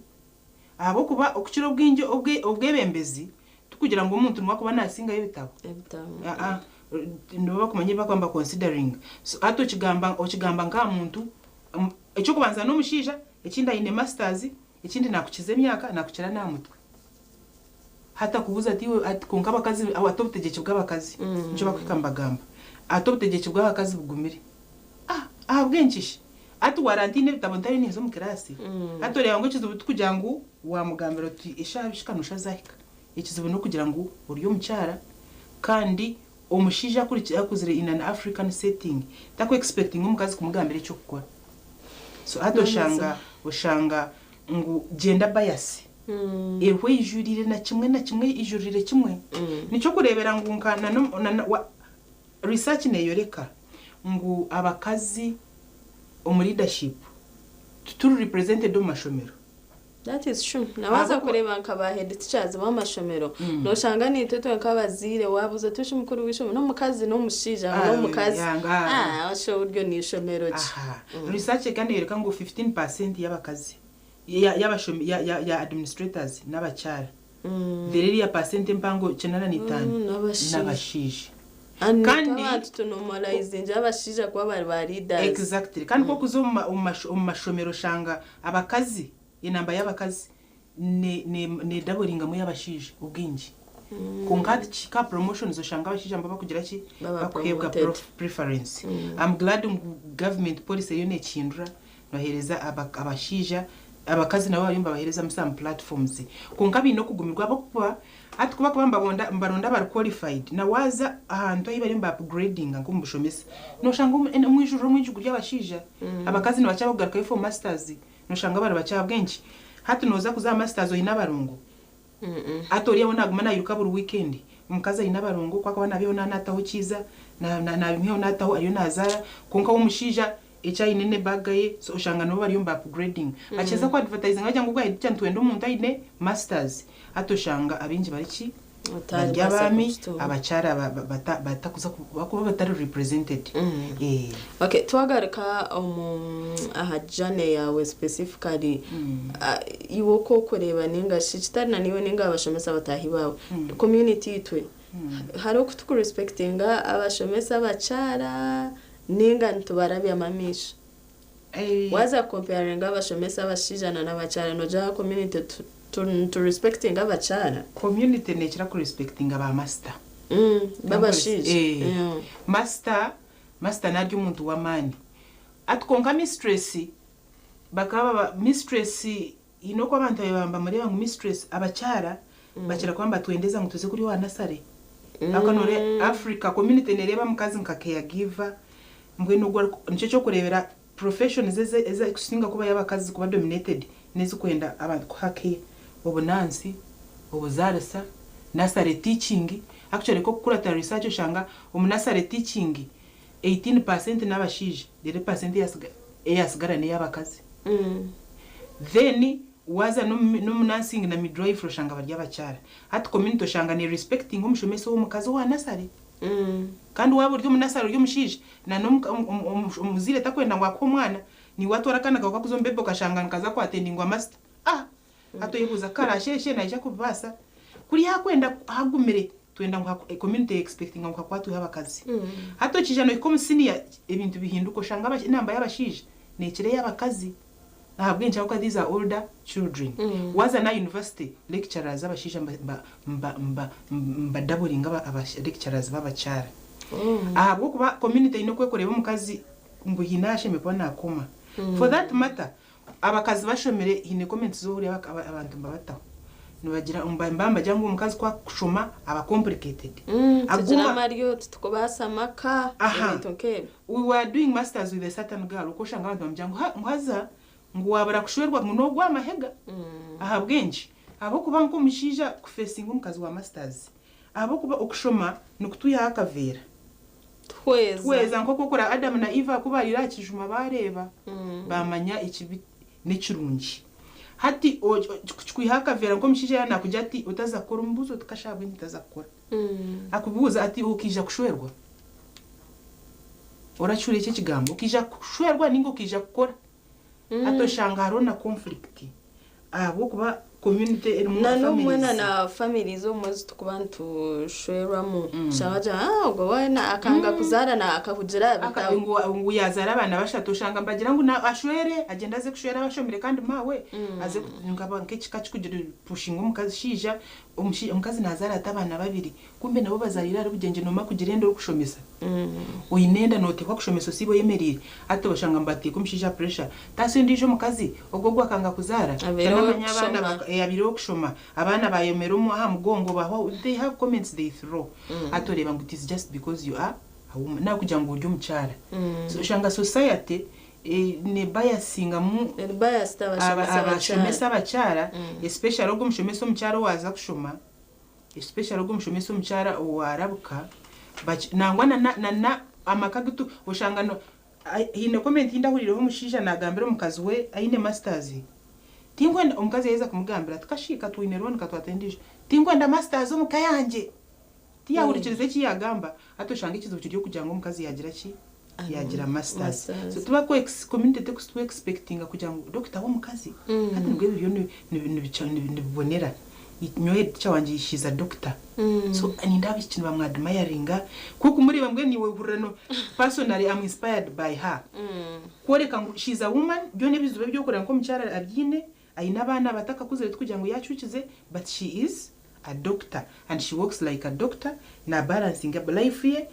ahabw'okuba okukira obwingi obwe obwebembezi tikugira ngu omuntu niwe akuba nasingayo ebitabo. Aa nibo bakumanya ebi bakuba niba consideringa. So hati okigamba okigamba nk'aha muntu eky'okubanza n'omushaija Ekindi aine masters, ekindi nakukiza emyaka, nakukira n'aha mutwe. Hati akubuuza ati iwe ati kwonka abakazi ati obutegyeki bw'abakazi nikyo bakuhika nibagamba. Ati obutegyeki bw'abakazi bugumire. Ah ahabw'enki shi? Ati warantiine ebitabo ntariyo ninza omu kiraasi? Hati oreeba ngu ekizibu tikugira ngu waamugambira oti eshaaha bishika noshusha zaahika. Ekizibu n'okugira ngu ori omukyara kandi omushaija akuzire in an African setting taku expectinga omukazi kumugambira eky'okukora. So hati oshanga oshanga ngu gender bias eriho eijurire na kimwe na kimwe eijurire kimwe. Nikyo okureebera ngu nka na na research neeyoreka ngu abakazi omu leadership tituri represented omu mashomero. That is true. Na waaza kureeba nka ba head teachers b'amashomero, noshanga naitwe itwe nk'abazaire waabuuza oti oshi mukuru w'eishomero n'omukazi n'omushaija ngu n'omukazi. Ah, oshi oryo n'eishomero ki? Aha. Research eka neeyoreka ngu 15% y'abakazi ya y'abashomi ya ya ya administrators n'abakyara. Reero eriya percent empango 95 n'abashaija. And naitwe abantu tunormalizingira abashaija kuba bari ba leaders. Exactly. Kandi ku orikuza omu mashomero oshanga abakazi Enamba y'abakazi nedaboringamu ey'abashaija obwingi. Kwonka hati kihika aha promotions oshanga abashaija nibo bakugira ki? Bakuheebwa preference. I'm glad ngu government policy eriyo nekihindura nibaheereza abashaija Abakazi nabo bariyo nibabaheerezamu some platforms kwonka baine okugumirwa ahabw'okuba hati ku bakuba nibabonda nibaronda abari qualified na waaza ahantu ahu bariyo niba upgradinga nk'omu bushomesa noshanga omu omwijuriro omwingi guri abashaija abakazi nibakira kugarukayo for masters noshanga bari bakye ahabw'enki hati nooza kuza aha masters oine abarongo Hati oriya we naaguma nairuka buri wiikendi. Omukazi aine abarongo, ku akuba naabihaho naaba naataho kiiza, naabimuhaho naataho ariyo naazaara. Kwonka we omushaija eki aine n'ebaaga ye, so oshanga nibo bariyo niba upgradinga. Bakiheeza ku advertisinga bagira ngu ogwo head teacher nitwenda omuntu aine masters. Hati oshanga abaingi bari ki? Bari abaami, abakyara batakuza bakuba batari represented. Okay, twagaruka omu aha journey yaawe specifically, iwe oku orikureeba ninga shi kitari na naiwe ninga abashomesa bataahi baawe, community itwe, hariho oku tukurespectinga abashomesa abakyara ninga nitubarabyamu amaisho? Waaza kucomparinga abashomesa abashaija na n'abakyara noogira ngu community niturespectinga abakyara? Community neekira kurespectinga ba master. B'abashaija. Master, master naarya omuntu w'amaani. Hati kwonka mistress bakaba baba, mistress haine oku abantu baabaire nibamureeba ngu mistress abakyara bakira kuba nibatwendeza ngu tuze kurya owa nasare. Ahabw'okuba nooreeba Africa community neereeba omukazi nka care giver, mbwenu ogwo ariku nikyo ky'okureebera professions ezi ezikusinga kuba ey'abakazi kuba dominated n'ezikwenda abantu kuha care, obunansi, obuzaarisa, nursery teaching, actually nk'okukurata research oshanga omu nursery teaching 18% n'abashaija reero percent eyatsigara n'ey'abakazi. Then waaza n'omu nursing na midwifery oshanga bari abakyara. Hati community oshanga ne respectinga omushomesa ow'omukazi owa nursery. Kandi waaba ori omunasare ori omushaija, na n'omuzaire takwenda ngu akuhe omwana, naiwe atwara akaana kaawe kakuza omu bebi okashanga nikaza ku attendingwa masita. Ah! Hati oyebuuza karaasheeshe naija kubibaasa? Kuri hakwenda hagumire, twenda ngu community e expectinga ngu hakwatweho abakazi. Hati okiija nohika omu siniya ebintu bihinduka oshanga enamba y'abashaija neekira ey'abakazi. Ahabw'enki? Ahabw'okuba these are older children. Waaza n'aha university, lecturers abashaija nibadaburinga aba lecturers b'abakyara. Ahabw'okuba community eine oku erikureeba omukazi ngu haine ahu ashemereire kuba naakoma. For that matter, abakazi bashomire haine comments ezi ohurira abantu nibabataho. Nibagira nibaba nibagira ngu omukazi ku arikushoma aba complicated. Tugira amaryo, titukubaasa maka, ebintu nk'ebyo. We were doing masters with a certain girl okwo oshanga abantu bamugira ngu ha ngu haza ngu wabura kushwerwa ngu nogwa amahega. Ahabw'enki? Ahabw'okuba nk'omushaija kufesinga omukazi wa masters ahabw'okuba okushoma nikutwihaho akaveera. Tuhweza. Tuhweza nk'oku okura Adam na Eva ku bariire aha kijuma bareeba bamanya ekibi n'ekirungi. Hati kikwihaho akaveera nk'omushaija yaaba nakugira ati otaza kukora omubuuze oti kasha ahabw'enki ntaza kukora? Akubuuza ati, Okaija kushwerwa? Orakihuurira ekyo ekigambo? Okaija kushwerwa nainga okaija kukora? Hati oshanga hariho na conflict ahabw'okuba community erimu Na n'obumwe na families. na families obumwe ezi turikuba nitushwerwamu oshanga bagira ngu ah ogwo weena akanga kuzaara na akahugira aha bitabo. Ngu yaazaara abaana bashatu oshanga nibagira ngu ashwere agyende aze kushwera abashomire kandi maawe aze nk'ekika kikugira pushinga omukazi shaija Omukazi nazaara ata abaana babiri kumbe nabo bazariire ahari bugyengye nooma kugira enda orikushomesa oine enda noteekwa kushomesa osiibe oyemereire hati oshanga nibateeka omushaija pressure taasa ondiijo omukazi ogwo ogwo akanga kuzaara Abaire tanamanya abaana ow'okushoma. abaire ow'okushoma abaana bayomera omu aha mugongo bahwaho they have comments they throw hati oreeba ngu it is just because you are a woman nakugira ngu ori omukyara so oshanga society Ne biasingamu Eri biased abashomesa abashomesa abakyara. abakyara especially ogwo omushomesa omukyara owaza kushoma especially ogwo omushomesa omukyara owarabuka nangwa na na amaka gitu oshanga no haine comment eyindahurireho omushaija nagambira omukazi we aine masters tinkwenda omukazi yaheza kumugambira ati kashi katwine loan katwate endijo tinkwenda masters omuka yangye Tiyahurikiriza eki yagamba, hati oshanga ekizibu kiri okugira ngu omukazi yagira ki? Yagira masters. So tuba ku community tekutu expectinga kugira ngu doctor w'omukazi hati nibwo ebyo nibibonera. Nyowe head teacher wangye she is a doctor. So nindeeba abaishiki nibamu admiringa, ku okumureeba mbwenu iwe ohurira no personally am inspired by her. Kworeka ngu she is a woman, byona ebizibu ebi orikureeba nk'omukyara abyine, Aine abaana abatakakuzire tikugira ngu yacukize but she is a doctor and she works like a doctor na balancinga life ye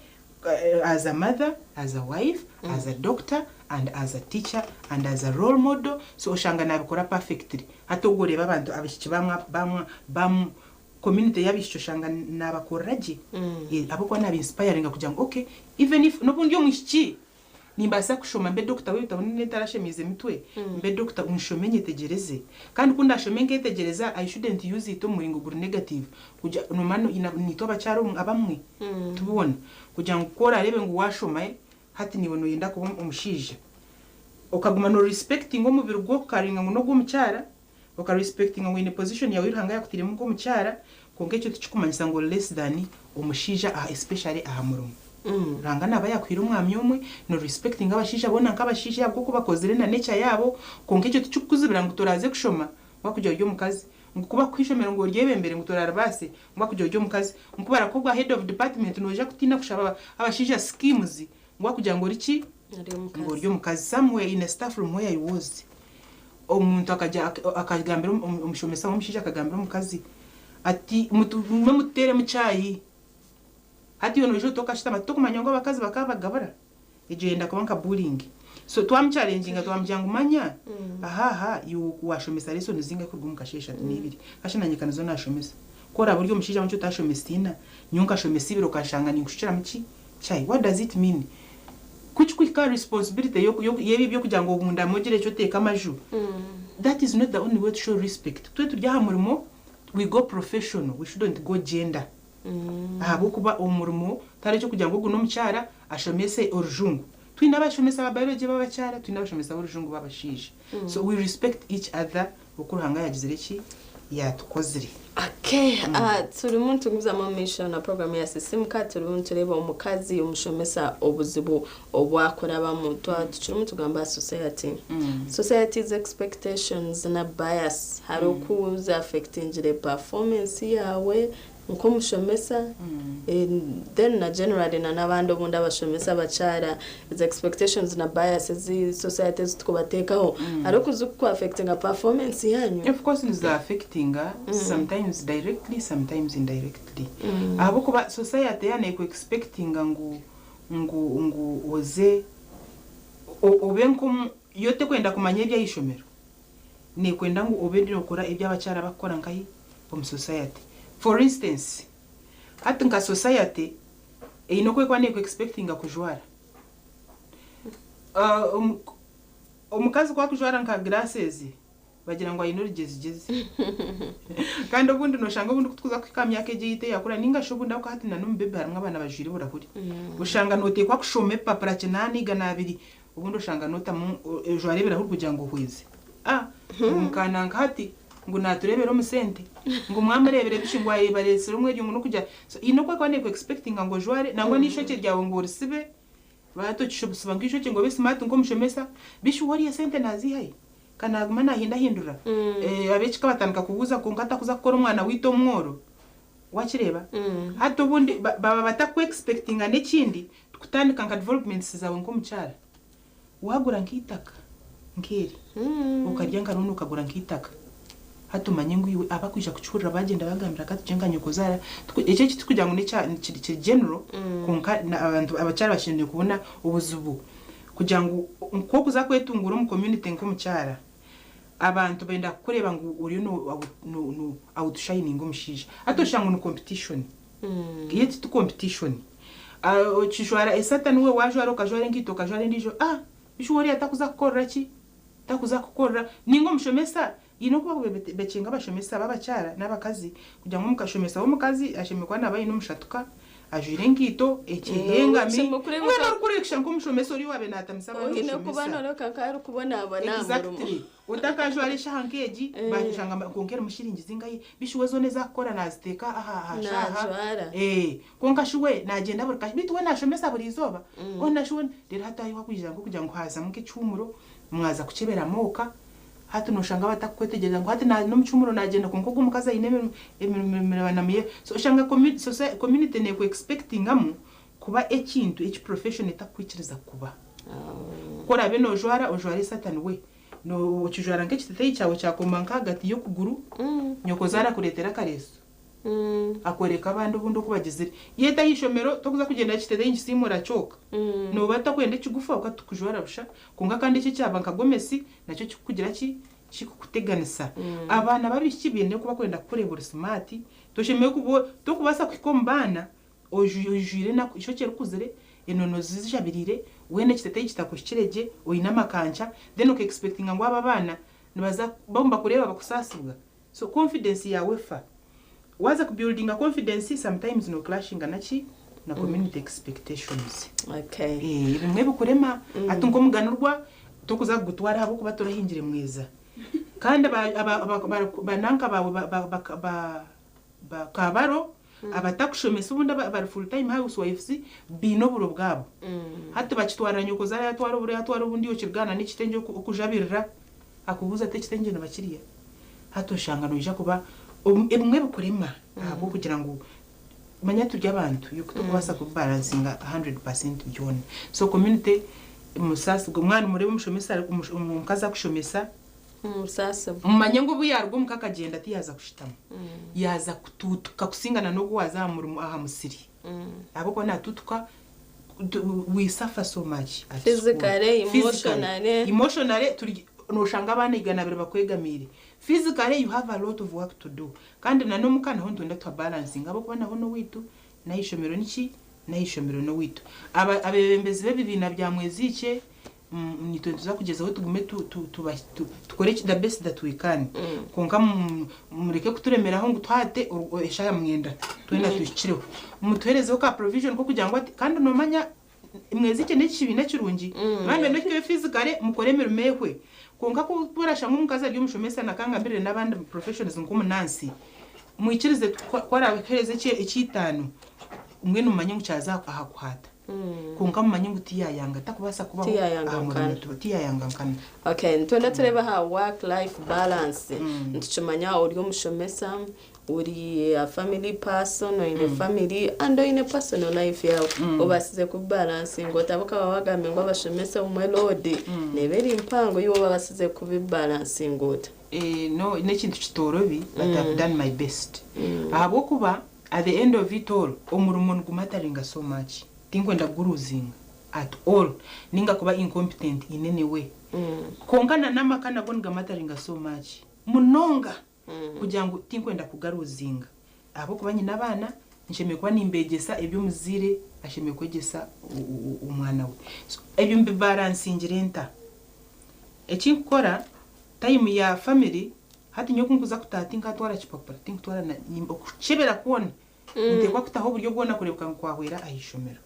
As a mother, as a wife, as a doctor and as a teacher and as a role model so oshanga nabikora perfectly. Hati obwo oreeba abantu abaishiki bamwa bamwa bamu community y'abaishiki oshanga nabakorera gye ahabw'okuba naba inspiringa kugira ngu okay even if n'obu ndi omwishiki Nimbaasa kushoma mbe dokita w'ebitabo n'etarashemeize mitwe, mbe dokita nshome nyetegyereze. Kandi ku ndashome nketegyereza, I shouldn't use it omu muringo guri negative. Kugira noomanya naitwe abakyara abamwe tubona kugira ngu ku orareebe ngu waashoma hati naiwe nooyenda kuba omushaija, okaguma no respectinga omubiri gwo okaringa ngu n'ogw'omukyara, oka respectinga ngu oine position yaawe ei Ruhanga yaakutairemu nk'omukyara, kwonka ekyo tikikumanyisa ngu ori less than omushaija aha especially aha murimo. Ruhanga naaba yaakuhaire omwamya omwe, no respectinga abashaija boona nk'abashaija ahabw'oku bakozire na nature yaabo, kwonka ekyo tikikukuzibira ngu toraaze kushoma ngu akugira ori omukazi, ngu ku bakuha eishomero ngu oryebembere ngu toraribaase ngu akugira ori omukazi, ngu ku barakuha obwa head of department noija kutiina kushaba abashaija schemes ngu akugira ngu ori ki? Ngu ori omukazi. Somewhere in a staff room where I was, Omuntu akagira akagambira omushomesa w'omushaija akagambira omukazi ati mugume mututeeremu chai. Hati iwe noija oti okashutama titokumanya ngu abakazi bakaba bagabura? Egyo eyenda kuba nka bullying. So twamuchallenginga twamugira ngu manya aha aha iwe washomesa lesson zingahi kuruga omu kasheeshe ati n'ibiri. Kasha nanye ka nizo nashomesa. Ku oraabe ori omushaija wankye otashomesa ina, nyowe nkashomesa ibiri okashanga ninkushukiramu ki? Chai. What does it mean? Ku kikuhika aha responsibility y'ebi eby'okugira ngu obundame ogire eki oteeke amaju, that is not the only way to show respect. Twe turi aha murimo, we go professional, we shouldn't go gender. Ahabw'okuba omurimo tihariho eky'okugira ngu ogu n'omukyara ashomese orujungu. Twine abashomesa ba biology b'abakyara, twine abashomesa b'orujungu b'abashaija. So we respect each other oku Ruhanga yaagizire ki? Yaatukozire. Okay, ah, turimu nitugumizamu omu maisho na program ya Sisimuka, turimu nitureeba omukazi omushomesa obuzibu obu akurabamu. Twa tukirimu tugamba aha society. Society's expectations na bias hariho oku zi affectingire performance yaawe Nk'omushomesa, then na generally na n'abandi obundi abashomesa abakyara, ezo expectations na bias ezi society ezi turikubateekaho, hariho oku zirikuku affectinga performance yaanyu? Of course nizi affectinga, sometimes directly, sometimes indirectly. Ahabw'okuba society yaaba neeku expectinga ngu ngu ngu oze obe nk'omu, yo tekwenda kumanya eby'ahaishomero. Nekwenda ngu obe nokora ebi abakyara bakukora nkahi omu society. For instance, hati nka society eine oku ekuba neku expectinga kujwara. Omukazi ku akujwara nka glasses bagira ngu aine orugyezigyezi. Kandi obundi noshanga obundi kutukuza kuhika aha myaka egyo eyitu eyakura ninga shi obundi ahabw'okuba hati na n'omu baby harimu abaana bajwire oburahuri. Oshanga notekwa kushoma ebipapura kinaana igana abiri Obundi oshanga notamu ojwara ebirahuri kugira ngu ohweze. Ah ngu mukananka hati ngu naturebera omu sente ngu mwamurebire bishi ngu ayebaretsire omweryo ngu nokugira so eine oku ekuba neku expectinga ngu ojware nangwa n'eishokye ryawe ngu orisibe hati okisiba nk'eishokye ngu obe smart nk'omushomesa bishi we orya esente nazihahi? Ka naguma nahindahindura ab'ekika batandika kubuuza kwonka takuza kukora omwana waitu omworo wakireeba? Hati obundi baba bataku expectinga n'ekindi Kutandika nka developments zaawe nk'omukyara, waagura nk'eitaka nk'eri, okarya nka loan okagura nk'eitaka, hati omanye ngu iwe abakwija kukihurira bagyenda bagambira katugire nka nyokozaara, eki eki tikugira ngu n'ekya kiri general kwonka abantu abakyara bashemereire kubona obuzibu kugira ngu nk'okuza kwetunguura omu community nk'omukyara, abantu benda kukureeba ngu oriyo no outshininga omushaija, hati oshusha ngu ni competition. Yet ti competition. Okijwara esata niwe wajwara okajwara enkaito okajwara endijo ah bishuba oriya takuza kukorera ki takuza kukorera ninga omushomesa haine oku bakubekyenga abashomesa babakyara nabakazi kugira ngu omushomesa womukazi ashemereire kuba naba ayine omushatuka ajwire enkaito ekyehengami mbwenu orikureebeka nkomushomesa oriya owabaire natamisa abaana Oine kuba obushomesa. noreebeka nkarikubonabona aha murimo. Exactly. Otakajwara eshaha nk'egi, bashanga kwonka erimu shiringi zingahi? Bishi we zoona ezi akukora naziteeka aha aha shaaha. Najwara. Ee, kwonka shi we nagyenda buri kasheeshe, beitu we nashomesa buri izooba? Hoona shi we, reero hati ahi wakwija nk'okugira ngu haazamu nk'ekihuumuro, mwaza kukyebera mooka, hati noshanga batakukwetegyereza ngu hati n'omu kihuumuro nagyenda kwonka ogwo omukazi aine emirimo banamuye. So oshanga community neeku expectingamu kuba ekintu eki profession etakukwikiriza kuba. Ku oraabe nojwara, ojware esatani we. Nokijwara nk'ekiteteeyi kyawe kyakoma nk'ahagati y'okuguru, nyokozaara akureetera akareesu. Akworeka abandi obundi oku bagizire. Yeta aha ishomero tokuza kugyenda ekiteteeyi nikisiimuura kyoka. Nooba otakwenda ekigufu ahabw'okuba tikujwara busha kwonka kandi eki ekyaba nka gomesi nakyo kikukugira ki? Kikukuteganisa. Abaana b'abaishiki baine kuba bakwenda kukureeba ori simaati, toshemereire kuba tokubaasa kuhika omu baana oijwire enaku, eishokye rikuzire, enono zijabiriire, weena ekiteteeyi kitakuhikire gye, oine amakanca, then oka expectinga ngu abo abaana nibaza bo nibakureeba bakusaasibwa. So confidence yaawe efa. Waaza ku buildinga confidence sometimes no clashinga naki? Na community expectations. Okay. Eh, ebimwe bikurema hati nk'omuganurwa tokuza kugutwara ahabw'okuba torahingire mweza. Kandi aba aba aba ba nanka baawe ba ba ba ba ba kabaro abatakushomesa obundi abari full time housewives baine oburo bwabo. Hati bakitwarira nyokozaara yatwara oburo yatwara obundi okirgaana n'ekitengye okujabirira akubuuza ati ekitengye nibakirya? Hati oshanga noija kuba ebimwe bikurema ahabw'okugira ngu manya turi abantu yoku tokubaasa kubibalansinga 100% byona. So community musaasibwe mwaba nimureeba omushomesa omukazi akushomesa mumanye ngu obu yaaruga omuka akagyenda tiyaaza kushutama yaaza kutuutuka kusingana n'ogu owaaza aha murimo aha musiri ahabw'okuba naatuutuka we suffer so much at school. Physically, Physically, emotionally. emotionally turi noshanga abaana 200 bakwegamiire. Physically you have a lot of work to do. Kandi na n'omuka naho nitwenda tuhabalansinge ahabw'okuba naho n'owaitu, n'ahaishomero niki? N'ahaishomero n'owaitu. Aba abeebembezi b'ebibiina bya Mweziikye Nitwe nituza kugyezaho tugume tukore the best that we can kwonka mureke kuturemeraho ngu twate eshaaha mwenda twena tuhikireho. Mutuherezeho ka provision k'okugira ngu ati kandi noomanya mwezirikye n'eki kibiina kirungi mwaba nimwenda okuhikayo physically mukore emirimo ehwe. Kwonka ku orashanga omukazi ari omushomesa na kangambirire n'abandi professions nk'omunansi, mwikirize ku araakuheereza eky'eitaano mbwenu mumanye ngu kyaza aha kuhaata. Kwonka mumanye ngu tiyayanga, takubaasa kubaho Tiyayanga aha murimo nkana. tu, tiyayanga nkana. Okay, nitwenda tureebe aha work life balance. Nitukimanya ori omushomesa, ori a family person, oine family and oine personal life yaawe. Obaasize kubibalansinga ota? Ahabw'okuba waagambire ngu abashomesa obumwe load neeba eri mpango, iwe obaasize kubibalansinga ota? Eh, no, n'ekintu kitoorobi but I've done my best. Ahabw'okuba At the end of it all, omurimo nigumataringa so much, tinkwenda kuguruzinga at all ninga kuba incompetent in any way. Kwonka na n'amaka nago nigamataringa so much munonga kugira ngu tinkwenda kugaruzinga ahabw'okuba nyine abaana, nshemereire kuba nimbeegyesa ebi omuzaire ashemereire kwegyesa omwana we. So ebyo mbibaransingire nta? Eki nkukora, Time ya family hati nyowe kunkuza kutaaha tinkatwara kipapura tinkutwara na okukyebera kwona ninteekwa kutaho oburyo bwona kureebeka ngu kwahwera aha ishomero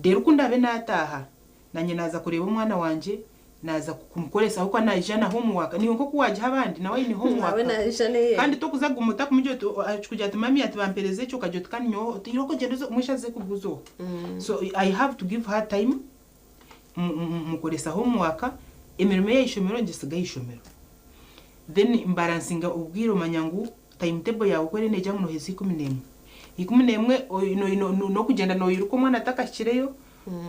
reero kundabe nataaha nanye naaza kureeba omwana wangye naaza kumukoresa ahabw'okuba naija na home work naiwe nk'oku waagiha abandi nawe aine home Nawe work naija n'eye. kandi tokuza kuguma otakumugira oti akikugira ati mummy ati bampereze eki okagira oti kandi nyowe oti irooko ogyende oze omwishiki aze kuguza oha so I have to give her time Mukoresa homework, emirimo ey'ahaishomero ngisiga ahaishomero. Then mbaransinga obwire omanya ngu time table yaawe oku eriyo neegira ngu nooheza 11. 11 n'okugyenda nooyiruka omwana atakahikireyo,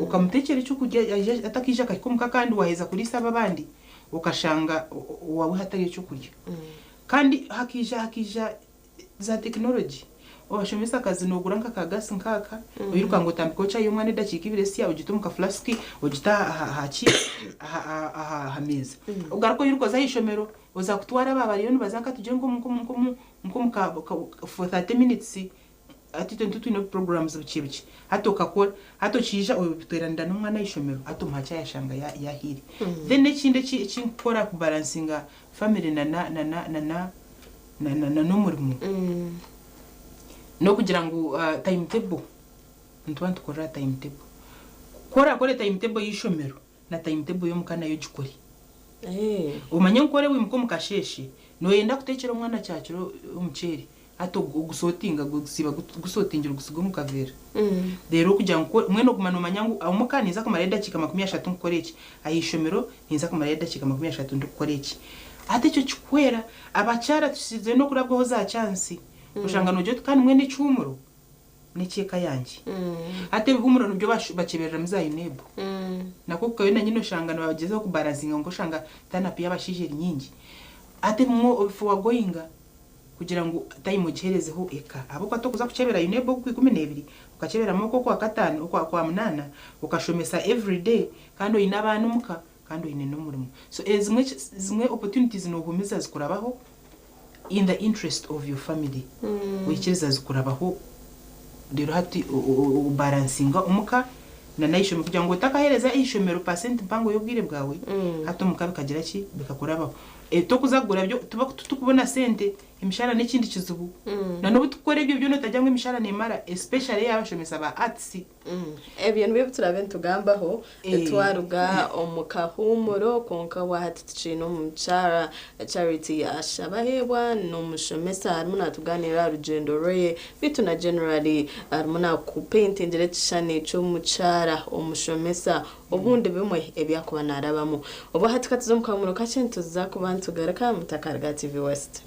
okamuteekyera ekyokurya atakaija akahika omuka kandi waaheza kuriisa abo abandi, okashanga owaawe hatariyo kyokurya. Kandi hakaija hakaija za tekinologi, obashomesa akazi nogura nka ka gas nkaaka, oiruka ngu otambikeho chai y'omwana edakiika ibiri esya ogite omu ka flask ogite aha ki aha meeza. Ogaruke oiruke oze aha ishomero oza kutwara aba bariyo nibaza nka tugire nka omu ka for 30 minutes hati itwe nitwe twine programs bukye bukye hati okakora hati okiija oteeranira n'omwana aha ishomero hati omuha chai ashanga yahiire. Then ekindi eki nkukora ku balancinga family na na na na n'omurimo n'okugira ngu time table nituba nitukorera aha time table. Ku orakore time table y'eishomero na time table y'omuka nayo ogikore. Omanye ngu ku oriwimuka omu kasheeshe nooyenda kuteekyera omwana kyakiro omuceeri hati ogusotinga gusiiba gusotingire ogusiga omu kaveera. Reero kugira ngu mbwenu oguma noomanya ngu omuka ninza kumarayo edakiika 30 nkukora eki, aha ishomero ninza kumarayo edakiika 30 ndikukora eki. Hati ekyo kikuhwera. Abakyara tusize n'okurabwaho za chansi, oshanga noogira oti kandi mbwenu ekihuumuro n'eky'eka yangye. Hati ebihuumuro nibyo bakyebereramu za UNEB. Nakwo kukayo na nyine oshanga nibagyezaho kubalansinga kwonka oshanga turn up y'abashaija eri nyingi. Hati ebimwe obifowagoyinga. Kugira ngu time ogiherezeho eka ahabw'okuba tokuza kukyebera UNEB oku 12 okakyeberamu oku okwakataano okwa okwamunaana okashomesa everyday kandi oine abaana omuka kandi oine n'omurimo so ezimwe zimwe opportunities nohumiza zikurabaho in the interest of your family oikiriza zikurabaho reero hati obalansinga omuka na n'eishomero kugira ngu otakaheereza eishomero percent mpango y'obwire bwawe hati omuka bikagira ki bikakurabaho. Tokuza kugura byo tuba titukubona sente emishahara n'ekindi kizibu na n'obu tukukora ebyo byona otagira ngu emishahara nemara especially ey'abashomesa ba arts. Ebyo nibyo ebi turaabe nitugambaho twaruga omu kahuumuro kwonka obwahati tukiine omukyara Charity Ashabaheebwa n'omushomesa arimu naatugaaniira aha rugyendo rwe beitu na generally arimu naakupaintingira ekishushani ky'omukyara omushomesa obundi bimwe ebi arikuba naarabamu. Obwahati ka tuze omu kahuumuro kakye nituza kuba nitugaruka mutakaruga aha TV West.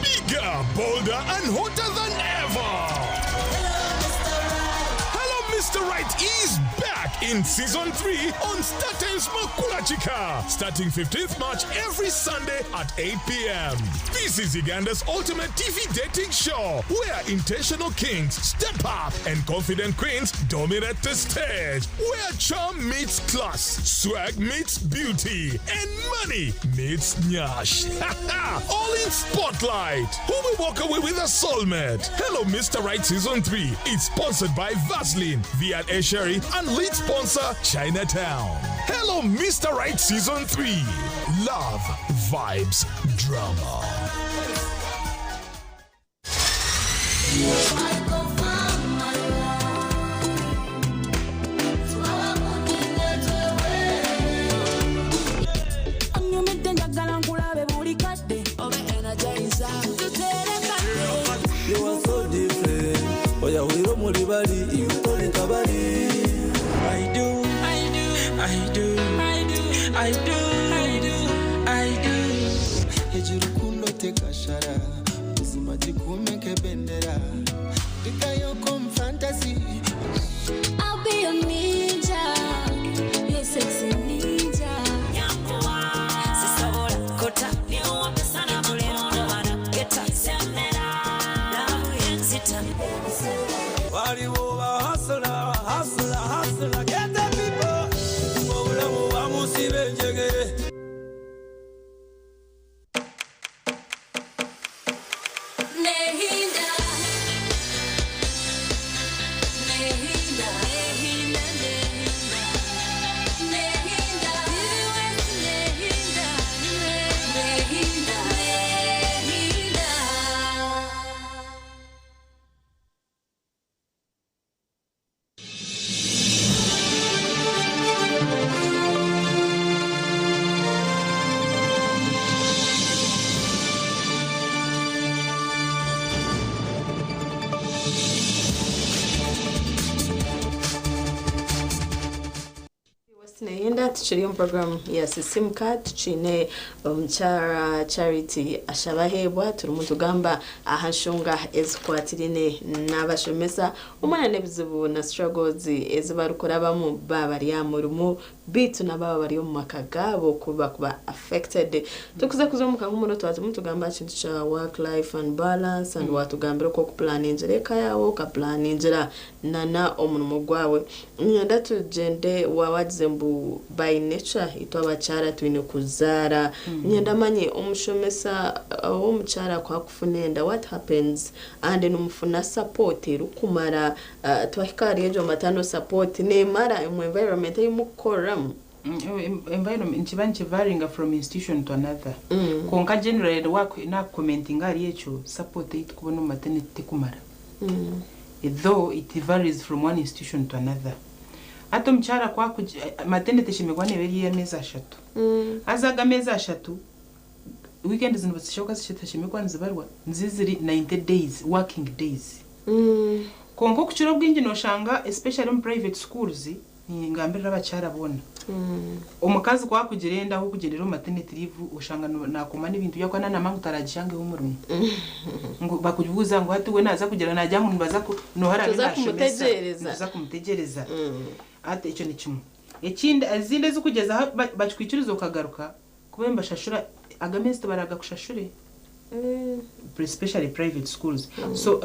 Bigger, bolder, and hotter than ever! Hello, Mr. Right is back in season 3 on StarTimes Makulachika, starting 15th March every Sunday at 8 p.m. This is Uganda's ultimate TV dating show where intentional kings step up and confident queens dominate the stage, where charm meets class, swag meets beauty, and money meets nyash. All in spotlight. Who will walk away with a soulmate? Hello, Mr. Right Season 3. It's sponsored by Vaseline, V&A Sherry, and lead sponsor Chinatown. Hello, Mr. Right Season 3. Love, vibes, drama. Onyumidde njagala nkulabe buli kadde obe energizer You are so different. Oyawulira omuli bali, iwe toli kabali. I do, I do, I do, I do, I do, I do, I do. Egi rukundo tekashara, buzima gikume nk'ebendera. Ndikayoko mu fantasy. I'll be your ninja, your sexy ninja. Sisobola kota yenzita. Waliwo ba hustler, hustler, hustler, get the people. Obulamu bamusiba enjegere. Nehinda, nehinda, nehinda, nehinda, nehinda, nehinda, nehinda. Nehenda tukiri omu program ya Sisimuka tukiine omukyara Charity Ashabaheebwa turimu nitugamba aha nshonga ezikwatiraine n'abashomesa omwana n'ebizibu na struggles ezi barikurabamu baaba bari aha murimo beitu na baaba bari omu maka gaabo ku bakuba affected. Tukuza kuza omu kahumuro twaturimu nitugamba aha kintu kya work life and balance and watugambira oku okupulaningira eka yaawe okapulaningira nana omurimo gwawe. Niinyenda tugyende waawagize mbu by nature itwe abakyara twine kuzaara. Niinyenda manye omushomesa w'omukyara ku akufuna enda what happens and nimufuna support erikumara twahika ahari egyo maternal support neemara omu environment ei mukukoreramu? Environment nikiba nikivaringa from institution to another kwonka generally nakukomentinga ahari ekyo support ei tukubona omu maternity tekumara. Though it varies from one institution to another. Hati omukyara ku akugi maternity eshemereire kuba neeba eri ey'ameezi ashatu. Haza ago ameezi ashatu, weekends nibazishoboka zitashemereire kuba nizibarwa, nizo ziri 90 days, working days. Kwonka okukira obwingi noshanga especially omu private schools, ningambirira abakyara boona, omukazi ku akugira enda ahu okugyendera omu maternity leave oshanga nakoma n'ebintu bye ahakuba nanamba ngu taragishangeho omurimo. Ngu bakubuuza ngu hati we naaza kugira nagira ngu nibaza ku nooha araabe Tuza nashomesa, kumutegyereza. nituza kumutegyereza. Hati ekyo ni kimwe. Ekindi ezindi ezikugyezaho bakikwikiriza okagaruka, kuba nibashashura aga ameezi tibaragakushashure. Especially private schools. So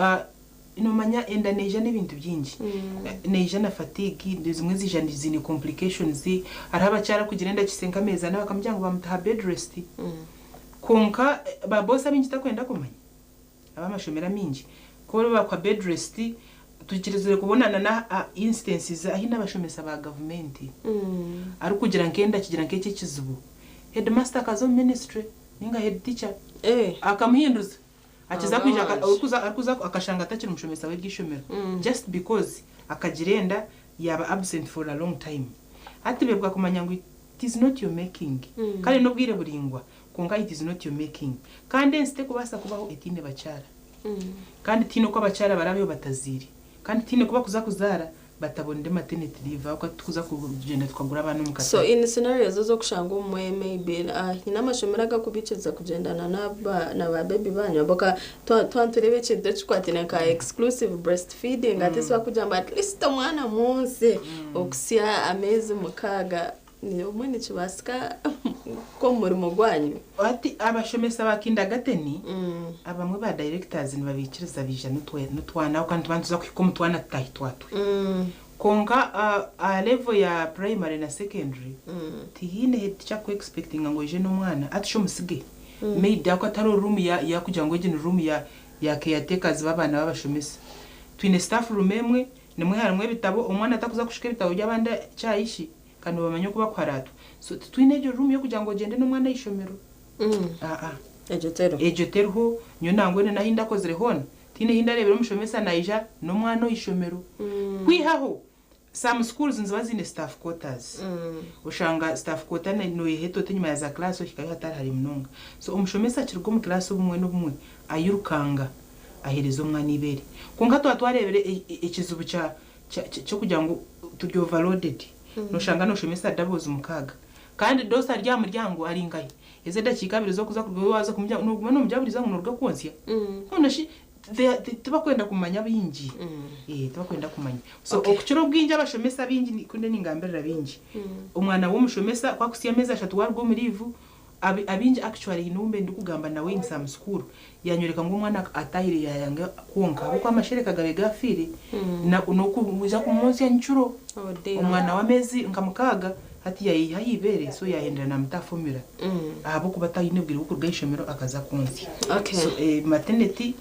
nomanya enda neija n'ebintu bingi. Neija na fatigue, zimwe ziija ziine complications, hariho abakyara kugira enda kihitsire nk'ameezi ana bakamugira ngu bamutaha bed rest. Kwonka ba boss abaingi takwenda kumanya, ab'amashomero amaingi. Ku oriba bakuha bed rest, tukirizire kubonana na instances ahi n'abashomesa ba gavumenti arikugira nk'enda kigira nk'eki ekizibu, headmaster akaza omu ministry ninga head teacher akamuhinduza. Akiza kwija arikuza akashanga atakiri mushomesa w'ery'eishomero just because akagira enda yaaba absent for a long time. Hati beebwa kumanya ngu it is not your making. Kare n'obwire buraingwa kwonka it is not your making. Kandi ensi terikubaasa kubaho etaine bakyara. Kandi tihaine oku abakyara baraabeho batazaire. Kandi tihaine oku bakuza kuzaara batabonire maternity leave ahabw'okuba titukuza kugyenda tukagura abaana omu So katare. in scenarios ez'okushanga omwe maybe hiine amashomero agakubiikiriza kugyendana n'aba na ba baby banyu aboka twaba nitureeba ekintu ekikwataine nka exclusive breastfeeding ate si bakugira ngu at least omwana mwonse okusya ameezi 6 obumwe nikibaasika nk'omu murimo gwanyu. Hati abashomesa ba kindergarten abamwe ba directors nibabiikiriza baija n'otwana ahabw'okuba nituba nituza kuhika omu twana tutaahi twatwe. Kwonka aha level ya primary na secondary tihaine head teacher aku expectinga ngu oije n'omwana hati shi omusige maybe ahabw'okuba tihariho room yakugira ngu egi ni room ya caretakers b'abaana b'abashomesa. Twine staff room emwe nimwe harimu ebitabo omwana atakuza kushuka ebitabo by'abandi kyayishi kandi nibamanya oku bakuharaatwa. So titwine egyo room y'okugira ngu ogyende n'omwana ah'eishomero. Aa. Egyo teriho. Egyo teriho. Nyowe nangwenu n'ahi ndakozire hoona tihaine ahi ndareebire omushomesa naija n'omwana ah'eishomero. Kwihaho some schools niziba ziine staff quarters. Oshanga staff quarter noyeheta oti enyima ya za class ohikayo hatari hare munonga. So omushomesa akiruga omu class obumwe n'obumwe ayirukanga aheereza omwana eibeere. Kwonka twaba twareebire ekizibu kya ky'okugira ngu turi overloaded, noshanga noshomesa doubles 6 kandi dosi ari aha muryango ari nkahi? Ezi edakiika abiri z'okuza kuruga waaza kumuryango noguma nomujaburiza ngu noruga kwontsya? Mbwenu shi tibakwenda kumanya baingi, tibakwenda kumanya. So okukira obwingi abashomesa abaingi ku ndiyo ningambirira baingi, omwana w'omushomesa ku akutsya ameezi 3 waaruga omu leave, Abaingi actually haine ou mbaire ndikugamba nawe in some school yanyoreka ngu omwana atahire yayanga kwonka ahabw'okuba amashereka gabaire gafiire n'okwija kumwontsya nyekiro omwana w'ameezi nka 6 hati yayeyiha aha ibeere so yahendera namuta aha formula ahabw'okuba taine bwire bw'okuruga aha ishomero akaza kwontsya. So maternity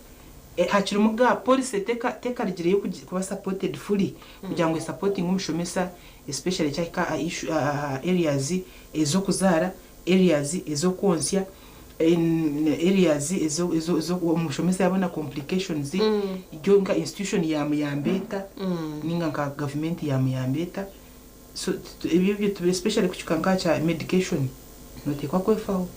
hakirimu gap policy tekarigireyo kuba supported fully kugira ngu esapotinge omushomesa especially kyahika aha issue aha areas ez'okuzaara areas ez'okwontsya, areas ezo omushomesa yabona complications ryo nka institution yamuyamba eta ninga nka gavumenti yamuyamba eta. So ebyo ebyo especially kuhika nka aha kya medication noteekwa kwefaho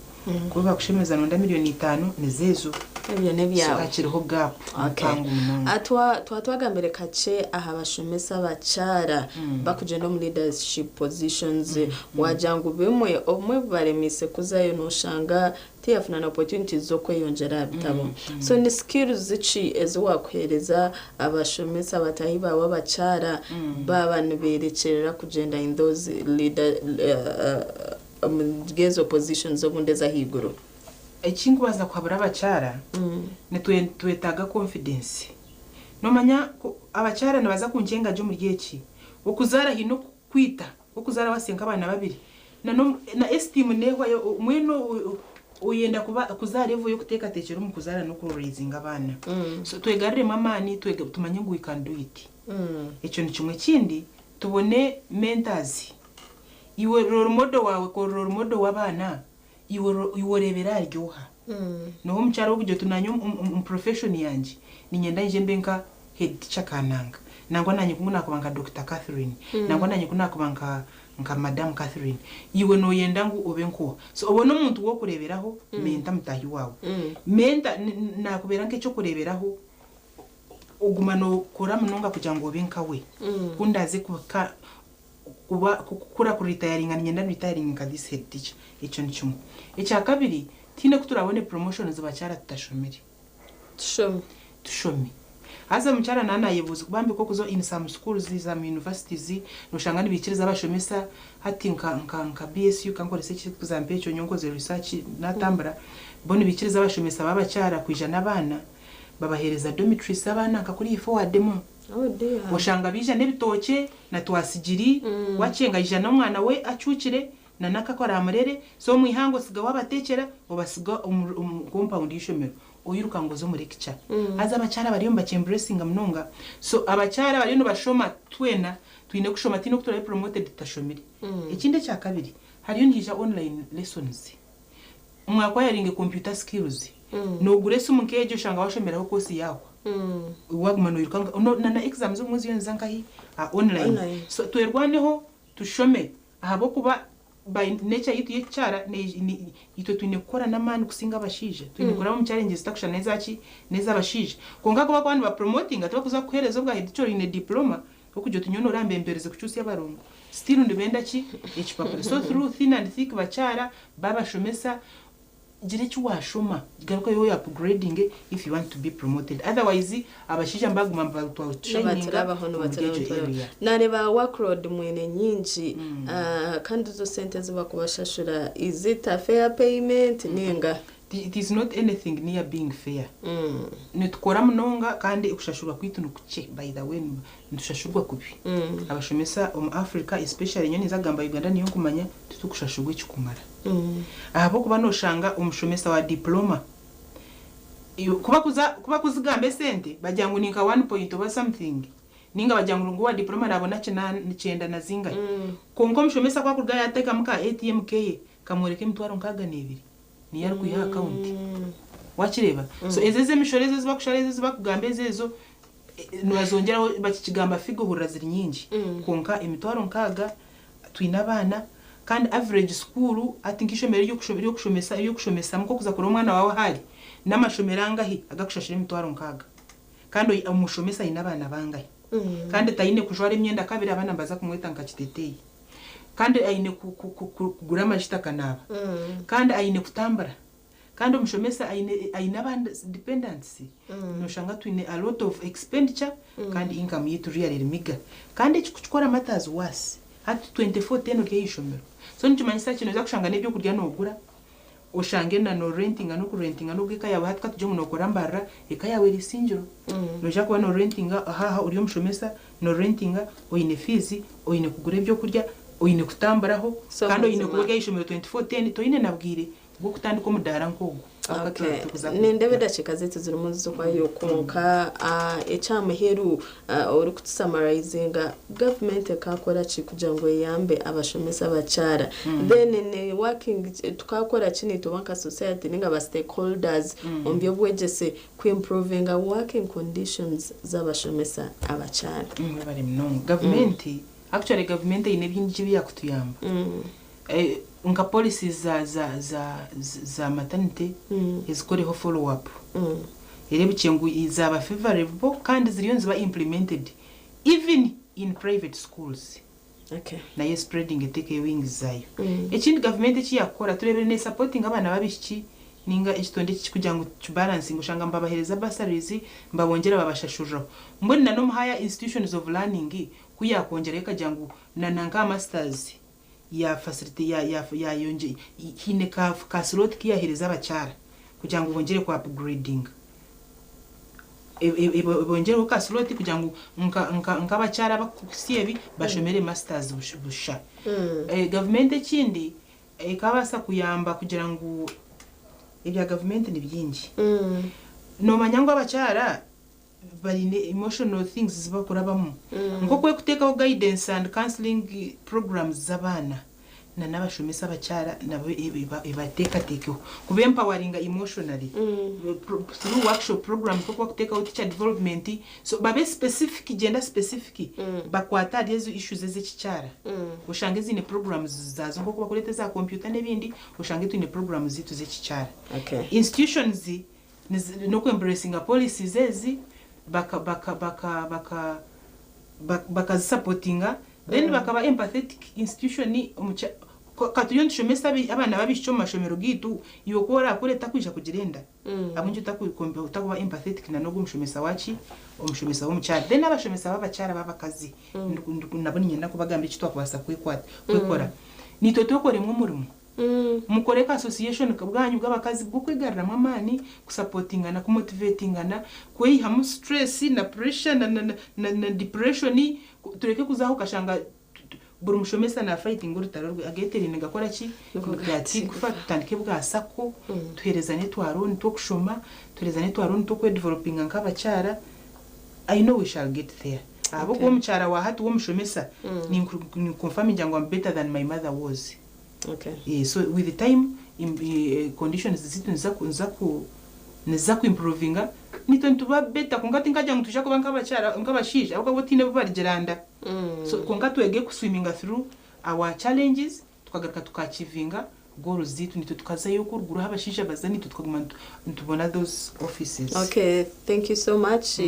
ku bakushemeza noyenda 5 million nizo ezo. Ebyo So n'ebyawe. Hakiriho gap mpango munonga. Twa twagambire kakye aha bashomesa abakyara bakugyenda omu leadership positions, wagira ngu bimwe obumwe bubaremiise kuzayo, noshanga tiyafuna na opportunities z'okweyongyera aha bitabo. So ni skills ki ezi wakuheereza abashomesa batahi baawe abakyara baaba niberekyerera kugyenda in those leader omu ezo positions obundi ez'ahaiguru? Ekinkubaasa kuhabura abakyara, nitwetaaga confidence. Nomanya abakyara nibaza kunkyenga gye omuri eki, okuzaara haine okukwita, okuzaara wasiga nk'abaana babiri na esteem nehwayo mbwenu oyenda kuba kuzaara level y'okuteekateekyera omu kuzaara n'okuraisinga abaana. So twegaruremu amaani, tumanye ngu we can do it. Ekyo ni kimwe. Ekindi, tubone mentors. Iwe role model waawe kori role model w'abaana, iwe oreebera ahari oha? Noha omukyara wokugira oti naanye omu profession yangye niinyenda nyije mbe nka Head teacher Kananga, nangwa naanye ku naakuba nka Dokita Catherine, nangwa naanye ku naakuba nka nka Madam Catherine, iwe nooyenda ngu obe nk'oha? So obone omuntu w'okureeberaho, mentor mutaahi waawe. Mentor naakubeera nk'eky'okureeberaho, oguma nookora munonga kugira ngu obe nkawe. Ku ndaaze kuhika kuba kukura kuritayaringa niinyenda nritayaringe nka this head teacher. Ekyo ni kimwe. Ekya kabiri, tihaine ku turaabone promotions bakyara tutashomire. Tushome. Tushome. Haza omukyara naaba naayebuuza bambi nk'okuza in some schools, some universities, nooshanga nibaikiriza abashomesa hati nka nka nka BSU ka nkorese eki example ekyo nyowe nkozire research naatambura, bo nibaikiriza abashomesa b'abakyara kwija n'abaana babaheereza dormitories z'abaana nka kuriya forward mu. Oh dear. Oshanga baija n'ebitookye na twasigiri, wakyenga aija n'omwana we acuukire na n'akako araamurere, so omu ihanga osiga waabateekyera obasiga omu omu compound y'eishomero. Oiruka ngu oze omu lecture. Haza abakyara bariyo nibakyembracinga munonga. So abakyara bariyo nibashoma twena twine kushoma tihaine oku turabe promoted tutashomire. Ekindi ekyakabiri, hariyo nihaija online lessons. Mwakwayaringe computer skills. Nogura esimu nk'egyo oshanga washomeraho course yahwa. Waguma noiruka na na exams obumwe ziriyo niziza nkahi? Aha online. Online. So twerwaneho tushome ahabw'okuba by nature yaitu y'ekikyara itwe twine kukora n'amaani kusinga abashaija. Twine kuraba omu challenges zitakushushana n'eza ki? N'ez'abashaija. Kwonka ku bakuba nibapromotinga tibakuza kukuheereza obwa head teacher oine diploma okugira oti nyowe nooraba mbempereze kukyusya abarongo. Still nibenda ki? Ekipapura. So through thin and thick bakyara babashomesa gira eki waashoma garukayo oye upgradinge if you want to be promoted otherwise abashaija nibaguma nibatuoutshaininga Nibaturabaho omuri nibaturabaho egyo nibaturabaho. area. Nareeba workload mwine nyingi kandi zo sente ezibakubashashura is it a fair payment ninga? It is not anything near being fair. Nitukora munonga kandi okushashurwa kwaitu nikukye by the way nitushashurwa kubi. Abashomesa omu Africa especially nyowe ninza kugamba Uganda niyo nkumanya titukushashurwa ekikumara. Ahabw'okuba noshanga omushomesa wa diploma ku bakuzigamba esente bagira ngu ninka one point oba something ninga bagira ngu owa diploma nabona kyenda na zingahi kwonka omushomesa ku akuruga yatekamu ka ATM keye kamworeka emitwaro nkaga nebiri. Niyo arikwiha aha akawunti. Wakireeba? So ezo ez'emishoro ezo ezi bakushara ezo ezi bakugamba ezo ezo nibazongyeraho bakikigamba figa ohurira ziri nyingi. Kwonka emitwaro nkaaga twine abaana kandi average school hati nk'eishomero ery'okushomesa ery'okushomesamu nk'okuza kureba omwana waawe ahu ari n'amashomero angahi agakushashura emitwaro nkaaga? Kandi omushomesa aine abaana bangahi? Kandi taine kujwara emyenda kabiri abaana nibaza kumweta nka kiteteeyi. Kandi aine kugura amajita akanaaba. Kandi aine kutambura. Kandi omushomesa aine aine abandi dependants. Noshanga twine a lot of expenditure kandi income yaitu really eri meagre. Kandi eki kukikora matters worse, hati 24/10 ori aha ishomero. So nikimanyisa ki noija kushanga n'ebyokurya nogura, Oshange na no rentinga noku rentinga nobwo eka yawe hati katugye ngu nokora mbarara eka yawe eri isingiro noija kuba no rentinga ahaha ori omushomesa no rentinga oine fees oine kugura ebyokurya oine kutamburaho So kandi oine kuba mazima. ori ahaishomero 24/10 toine na bwire bwokutandika omudaara nkogwo ahabw'okuba Okay. turaba turikuza Nindeeba edakiika zaitu zirimu nizihwayo kwonka ekyamuheru orikutusamaraizinga gavumenti ekaakora ki kugira ngu eyambe abashomesa abakyara then ni working tukaakora ki naitwe oba nka society ninga ba stakeholders omu by'obwegyese ku improvinga working conditions z'abashomesa abakyara? Mwebare munonga. Gavumenti, actually gavumenti eine bingi ebi yakutuyamba. Nka policies za za za za maternity ezikoreho follow up. Ereebukye ngu zaaba favourable kandi ziriyo niziba implemented even in private schools. Nayo espreadinge eteekeyo wings zaayo. Ekindi gavumenti eki yaakukora tureebire neesupportinga abaana b'abaishiki ninga ekitonde eki kugira ngu kibalansinge oshanga nibabaheereza bursaries nibabongyera babashashuriraho. Mbwenu na n'omu higher institutions of learning ku yaakwongyerayo ekagira ngu na na nka masters ya facility ya ya yayongye haine ka ka slot ki yahereza abakyara kugira ngu bongyere ku upgradinga ebongyereho ka slot kugira ngu nka nka nk'abakyara abakuhitsya ebi bashomere masters busha. Gavumenti ekindi ekabaasa kuyamba kugira ngu ebya gavumenti ni bingi. Nomanya ngu abakyara baine emotional things ezi bakurabamu. Nk'oku erikuteekaho guidance and counselling programs z'abaana. Na n'abashomesa abakyara nabo ebateekateekeho kuba empoweringa emotionally through workshop programs nk'oku bakuteekaho teacher development so babe specific gender specific bakwate ahari ezo issues ez'ekikyara oshange ziine programs zaazo nk'oku bakureeta eza computer n'ebindi oshange twine programs zaitu z'ekikyara. Institutions n'oku embracinga policies ezi baka baka baka baka bakazisapotinga then bakaba empathetic institution omu kya ka turiyo nitushomesa abaana b'abaishiki omu mashomero gaitu iwe ku orakure takwija kugira enda ahabw'enki otakuba empathetic na n'ogwo omushomesa waki omushomesa w'omukyara then abashomesa b'abakyara b'abakazi nabo niinyenda kubagambira eki twakubaasa kwekora naitwe twekoremu omurimo Mukore ka association bwanyu bw'abakazi bw'okwegaruramu amaani, kusapotingana, kumotivatingana, kweyihamu stress na pressure na na na depression, tureke kuza aho okashanga buri mushomesa na fightinga orutaro rwe, ageetereine nigakora ki? Nigatigufa, tutandike bwa sacco, tuheerezane twa loan tw'okushoma, tuheerezane twa loan tw'okwedevelopinga nk'abakyara, I know we shall get there ahabw'okuba omukyara wa hati w'omushomesa ninkonfamingira ngu am better than my mother was. Okay. Eh, so with the time im, eh, conditions zitu niza ku niza ku niza ku improvinga nitwe nituba better kwonka tinkagira ngu nitwija kuba nk'abakyara nk'abashaija ahabw'okuba bo tihaine obu barigira nda so kwonka twege ku swiminga through our challenges tukagaruka tuka achievinga goals zaitu nitwe tukazayo okwo oruguru ahu abashaija baza nitwe tukaguma nitu nitubona those offices. Okay, thank you so much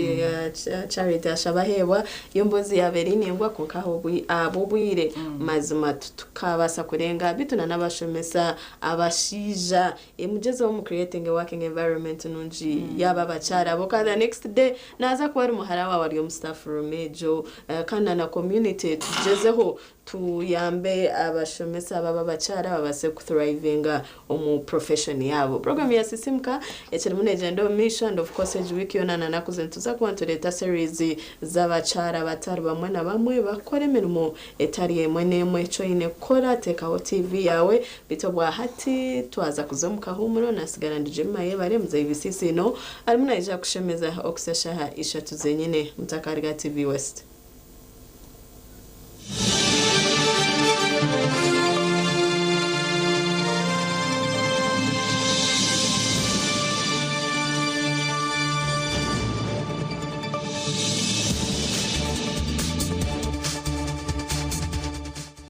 Charity Ashabaheebwa. Yo emboozi yaaba eri ningwa kwonka ahabw'obwire mazima tukabaasa kurenga beitu na n'abashomesa abashaija mugyezeho mu creating a working environment nungi yaaba abakyara abo ka the next day naaza kuba ari muhara waawe ari omu staff room egyo kandi na community tugyezeho Tuyambe abashomesa aba b'abakyara babaase kuthrivinga omu profession yaabo. Program ya Sisimuka ekirimu negyenda omu maisho and of course egi week yoona na naku ezi nituza kuba nitureeta series z'abakyara batari bamwe na bamwe bakukora emirimo etari emwe n'emwe. Eki oine kukora teekaho TV yaawe beitu obwahati twaza kuza omu kahuumuro nasigara ndi Jemima Yebare Muzeeyi Bisiisiino arimu naija kushemeza okuhitsya eshaaha ishatu zenyine. Mutakaariga TV West.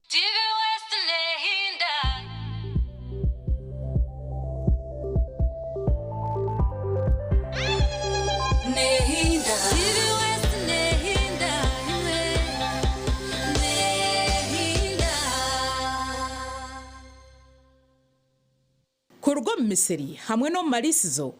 TV West nehinda. Nehinda. TV West nehinda imwe. Nehinda. Kuruga omu misiri hamwe n'omu mariisizo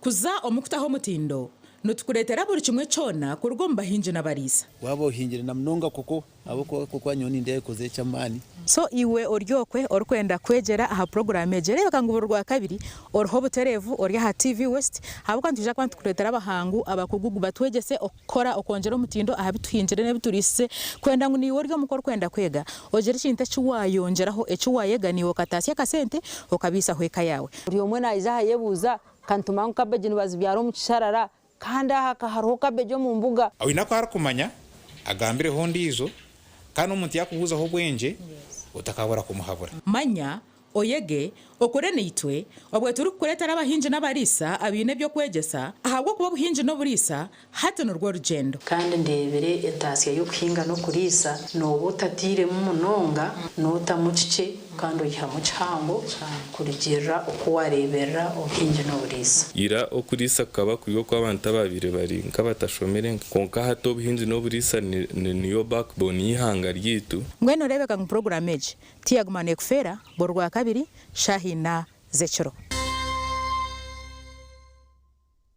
kuza omu kutaho omutindo, nitukureetera buri kimwe kyona kuruga omu bahingi n'abariisa. Waaba ohingire na munonga koko ahabw'okuba koko nyowe nindeeba ekozire eky'amaani. So iwe ori okwe orikwenda kwegyera aha puroguraamu egi, reebeka ngu buri Rwakabiri oriho obutereevu ori aha TV West ahabw'okuba nitwija kuba nitukureetera abahangu abakugu batwegyese okukora okwongyera omutindo aha bi tuhingire n'ebi turiisize kwenda ngu naiwe ori omuka orikwenda kwega ogire ekintu eki waayongyeraho eki waayega naiwe okataasya akasente okabiisaho eka yaawe. Buri omwe naija ahayebuuza, Ka nitumanya ngu kabeegi nibazibyara omu kisharara, kandi aha ka hariho kabeegi omu mbuga. Oine aku arikumanya, agambireho ondiijo, kandi omuntu yaakubuuzaho obwengye, otakabura kumuhabura. Manya, oyege, okore naitwe, obwe turikukureetera abahingi n'abariisa abaine eby'okwegyesa, ahabw'okuba obuhingi n'oburiisa hati nirwo rugyendo. Kandi ndeebire entaasya y'okuhinga n'okuriisa, nooba otatairemu munonga, nootamu kikye kandi oihamu kihango kurugiirira oku waareeberera obuhingi n'oburiisa. Ira okuriisa kukaba kuri okw'abantu abaabaire bari nk'abatashomire kwonka hati obuhingi n'oburiisa niyo backbone y'eihanga ryaitu. Mbwenu reebeka ngu puroguraamu egi tiyaguma neekufeera buri Rwakabiri shaaha ina z'ekiro.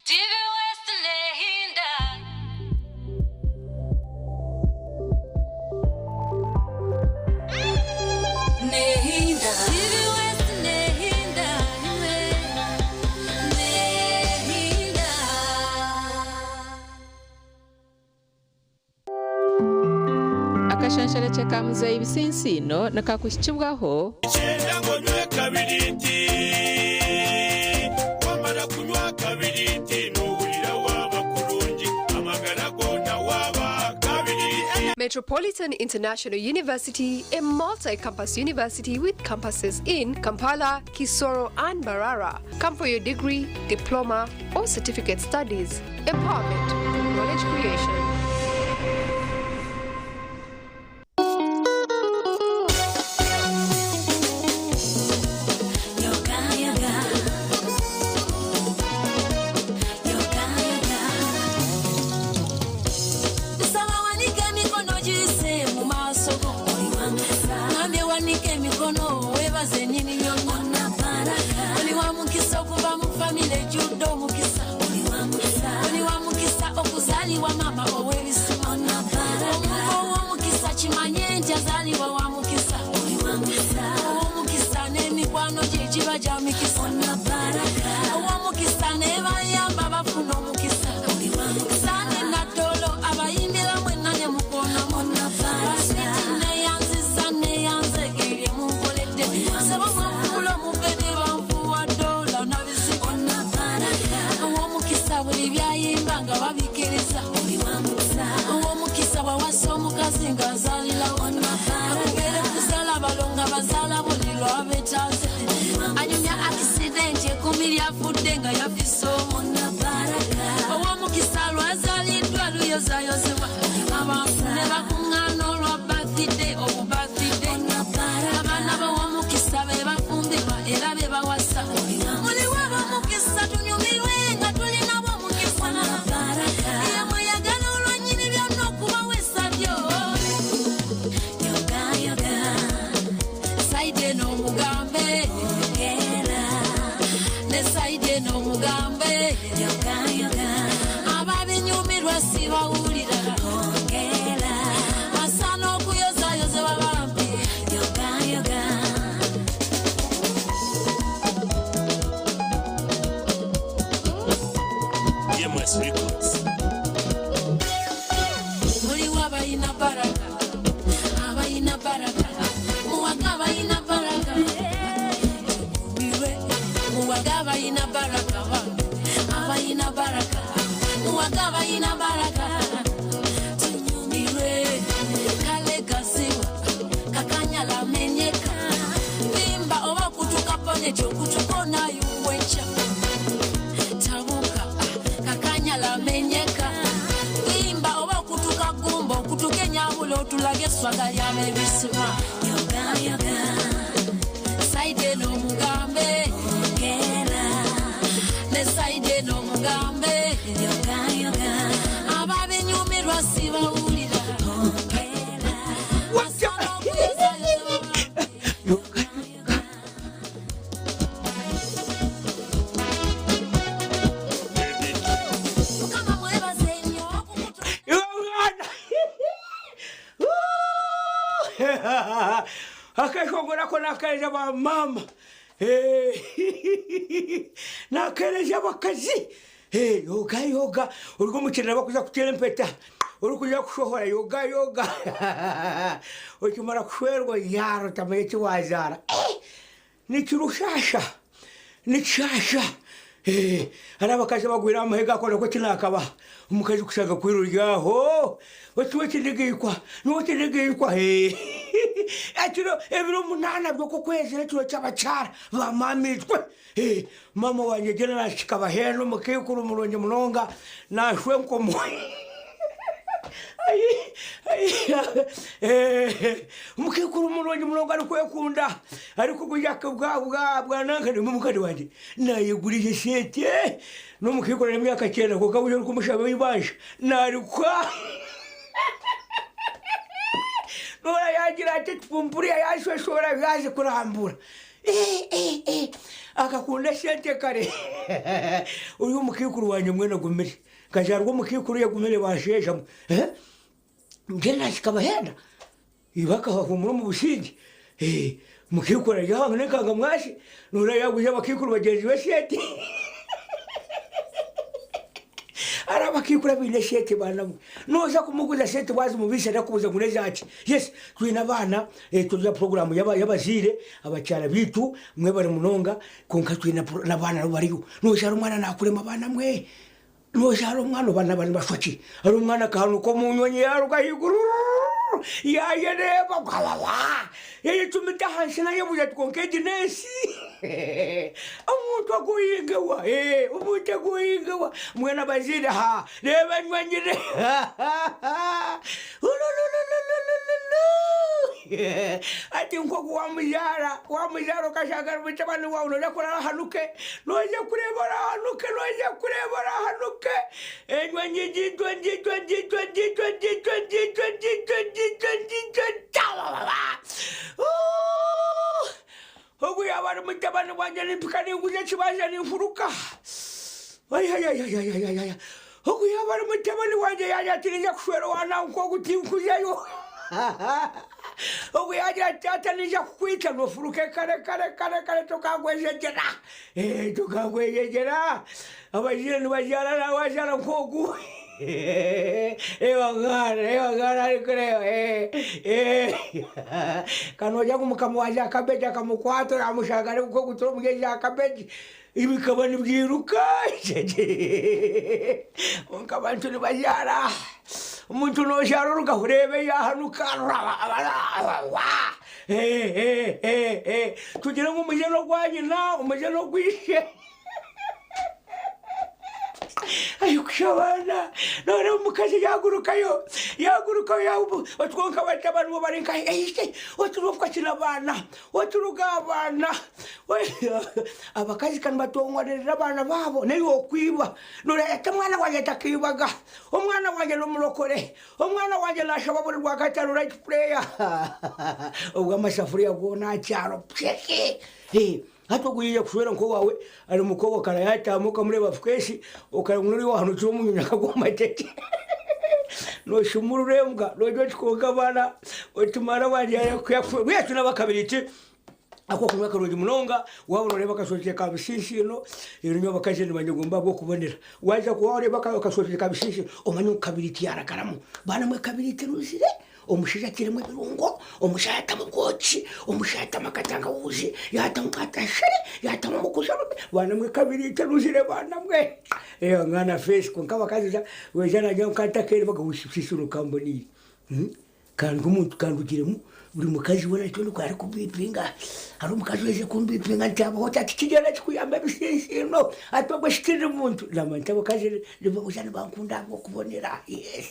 TV West nehinda. Nehinda. TV West nehinda imwe. Nehinda. Akashansharakye ka Muzeeyi Bisinsiino nikakuhikibwaho. Nikyenda ngu onywe kabiriiti. Wamara kunywa kabiriiti noohurira waaba kurungi, amagara goona waaba kabiriiti. Metropolitan International University, a multi campus university with campuses in Kampala, Kisoro, and Mbarara. Come for your degree, diploma, or certificate studies. Empowerment through knowledge creation. Nsaba wanike emikono giyise mu maaso go ngambye wanike emikono weebaze nnyini byonna oli wa mukisa okuva mu famire ejjudde omukisa oli wa mukisa okuzaalibwa maama ow'ebisima omuntu ow'omukisa kimanye nti azaalibwa wa mukisa ow'omukisa n'emikwano gye giba gya mikisa ow'omukisa ne bayamba bafuna omukisa Sani Natolo abayimbira mwenna ne mukono Baswiti neyanziza neyanzege bye munkoledde Sebo mwanfuula omubede banfuuwa doola nabizibu Ow'omukisa buli byayimba nga babikkiriza Ow'omukisa bw'awasa omukazi ng'azaalirawo Akubeere kuzaala balongo bazaala buli lw'abeetaaze Anyumya akisidenti ekkumi lyafudde nga yafisse omu Ow'omukisa lwazaaliddwa luyozaayozebwa abantu ne bakuŋŋaana olwa birthday obubathide abaana b'ow'omukisa be bafumbirwa era be bawasa muliwo ab'omukisa tunyumirwe nga tulina b'omukisa ye mweyagala olwa nnyini byonna okubawa essabyo sayidi eno omugambe ne sayidi eno omugambe ababinyumirwa sibawulira asaana okuyozayozebwa bambi EMS Records. muliwo abalina baraka abalina baraka muwaga abalina baraka birwe muwaga abalina baraka bambi abalina baraka muwaga abalina baraka tunyumirwe kale gaziwa kakanyala menyeka bimba oba kutuka ponekyo kutuka onayungwa enkya tabuka kakanyala menyeka bimba oba okutuka gumba okutuka enyabula otulage eswaga lyabebisima saidi eno omugambe ne saidi eno omugambe ababinyumirwa sibawulira Asaba okuyozayoza Mukama mwebaze nnyo Uganda! Akashongora ko nakereje ba mama. Nakereje abakazi. Yoga yoga uri kumukirira bakuza kutera empeta uri kuja kushohora yoga yoga ukimara kushwerwa yaro tamanye eki wazaara nikirushasha nikishasha hari abakazi bagwire amahega akora ko kinakaba omukazi kushaka kwiruryaho okiwe kinigikwa niwe kinigikwa ekiro ebiro munaana byokukwezi nekiro kyabakyara bamamitwe mama wanje gena nashika bahena omukikuru murungi munonga nashwe nkomo mukikuru murungi munonga arikwekunda arikugujaka bwananka nimumukadi wanje nayegurije sente nomukikuru nemyaka kyenda konka bujo orikumushaba ibanja narikwa nora yagira ati pumpuriya yashweshora yaje kurambura akakunda sente kare uyu mukikuru wanje mwene gumire kajarwa omukikuru yagumire basheshamu mbwenu kikabahenda ibakahumura omu businge mukikuru aryahange nenkanga mwashi nora yaguze abakikuru bagenzi be sente ari abakikuru abaine sente baana mwe noza kumuguza sente wazimubisa ndakubuza ngu nezaki yes twine abaana turya puroguramu y'abaziire abakyara biitu mwe bari munonga konka twine n'abaana nabo bariyo nozaara omwana nakurema abaana mwe nozaara omwana obaana bani bashwaki ari omwana akahanuka omu nyonyi yaruga ahaiguru. Yaayereeba gwababa yayecumita ahansi nayebuuza ati kwonka egi n'ensi? Omuntu agoyinga wa? Omuntu agoyinga wa? Mbwenu abazaire ha reeba nywanyire ati nk'oku wamuzaara wamuzaara okashanga ari mutabani waawe noija kurara ahanuke noija kureeba orahanuke noija kureeba orahanuke enywa ngigitwa ngitwa ngitwa ngitwa ngitwa ngitwa ngitwa ngitwa ngitwa tabababa ogu yaaba ari mutabani wangye nimpika ninguza ekibanja ninfuruka ayayayayayaya ogu yaaba ari mutabani wangye yagira ati ninja kushwera owa nanka ogu tinkuzayo ogu yagira ati taata ninja kukwita nofuruke kare kare kare kare tokagwejegyera tokagwejegyera abazaire nibazaara nawe wazaara nk'ogu ewa mwana ewa mwana arikureeba kanoja ngu mukama wa za kabeji akamukwata oramushanga ari nk'ogutura omuri za kabeji bikaba nibyiruka kwonka abantu nibazaara omuntu nozaara orugaho oreebe yahanuka tugire ngu omuje n'ogwa nyina omuje n'ogwa ishe ayikusha abaana noneho omukazi yagurukayo yagurukayo otwonka batabani bo bari nka eise oturuka kina abaana oturuga abaana abakazi kani batongorerera abaana baabo naye okwiba noreta omwana wange takiibaga omwana wange nomurokore omwana wange nashaba buri rwakatano right prayer obwo amasafuriya goona akyaro psheke hati ogwije kushwera nk'owawe ari mukobwa karayatamu okamureba fresh okareba ori wahanukire omunyonyi akagwa amateke noshumurura embwa noija okikonka abaana otumara waryakuyakwe n'abakabiri ako kunywa karungi munonga waba noreeba akashokye ka bishinshino erinyo abakazi nibanyegomba bw'okubonera waija kuba wareeba akashokye ka bishinshino omanye ngu kabiriti yaragaramu baana mwe kabiriti eruzire omushaija atiremu ebirungo omushaija atamu obwoki omushaija atamu akatangawuzi yatamu katashere yatamu omukuzarume baana mwe kabiriti eruzire baana mwe mwana fesi kwonka abakazi weija nagira ngu kantakeere bagawushisiro kamboniire kandi omuntu kandugiremu buri mukazi weena nikyo ndikora arikubipinga hariho omukazi oije kumbipinga nti abaho ati kigyenda kikuyamba ebishinshino ati ogwe shitindi muntu namba nti abakazi nibabuza nibankunda ahabw'okubonera yes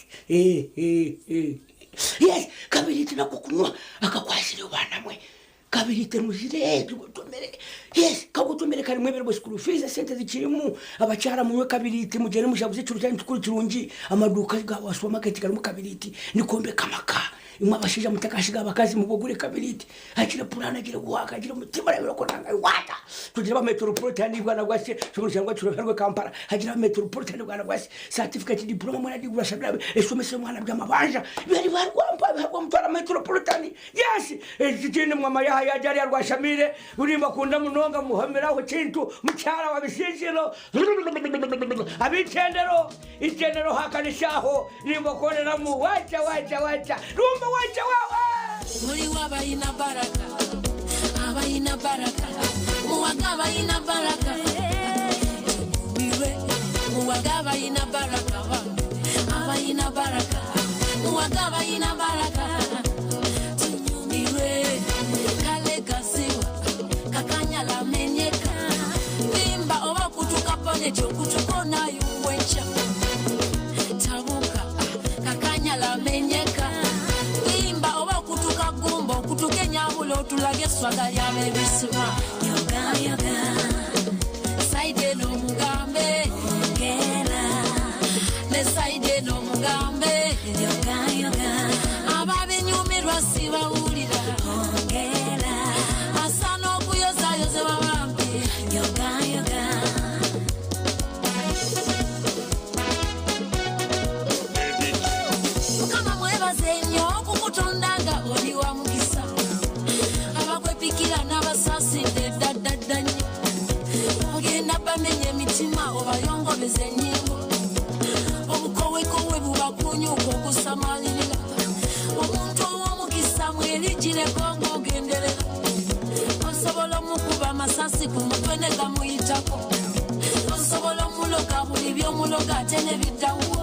yes kabiriti nako kunywa akakwasire baana mwe kabiriti ruzire tugutomere yes kagutomere karimu ebirabo school fees esente zikirimu abakyara munywe kabiriti mugyende mushabuze ekiro kyanyu kikuru kirungi amaduuka ga wa supermarket karimu kabiriti nikombeka amaka imwe abashaija mutakashiga abakazi mubagure kabiriti agire purani agire guhaka agire omutima arabire konanga wata tugire abametropolitan bwana bwase shobora cyangwa turoherwe Kampala hagira abametropolitan bwana bwase certificate diploma mwana digura shabira esomese mwana by'amabanja bari barwampa barwa mutwara metropolitan yes ekindi mwama yaha yajari yarwashamire uri bakunda munonga muhamiraho kintu mucyara wa bishinshiro abitendero itendero hakanishaho nimbakonera mu wacha wacha wacha rumba wacha wawe muri wabayina baraka abayina baraka muwaga abayina baraka biwe muwaga abayina baraka abayina baraka muwaga abayina baraka tunyumirwe kale gasiwa kakanyala menyeka bimba oba kutuka pone kyokutukona yungwencha tabuka kakanyala menyeka bimba oba kutuka gumba okutuka enyabulo otulage eswaga lyabebisima yoga yoga saide n'omugambe ongera ne saide n'omugambe yoga yoga ababinyumirwa sibawulira ongera asa n'okuyozayoza babambi yoga yoga. Mukama mwebaze nnyo okukutonda nga oli wa mukisa abakwepikira n'abasaasidde ddaddadda nnyo ogenda bamenya emitima obayongobeza ennyingo obukowekowe bubakunyuka okusamalirira omuntu ow'omukisa mwerigireko ng'ogenderera osobola omukuba amasasi ku mutwe ne gamuyitako osobola omuloga buli by'omuloga ate ne biddawo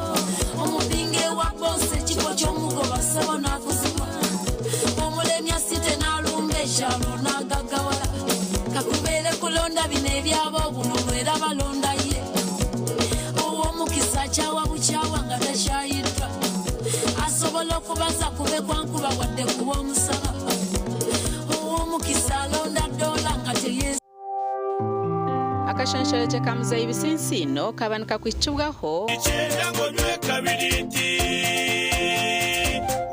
omupinga ewa boosi ekifo ky'omugoba ssebo n'akuzibu. Kwekwankuba wadde kuba omusaba. Ow'omukisa alonda dola nga teyesi. Akashonshorekye ka Muzeeyi Bisinsiino kaba nikakuhikibwaho. Ikyenda ngo nywe kabiriti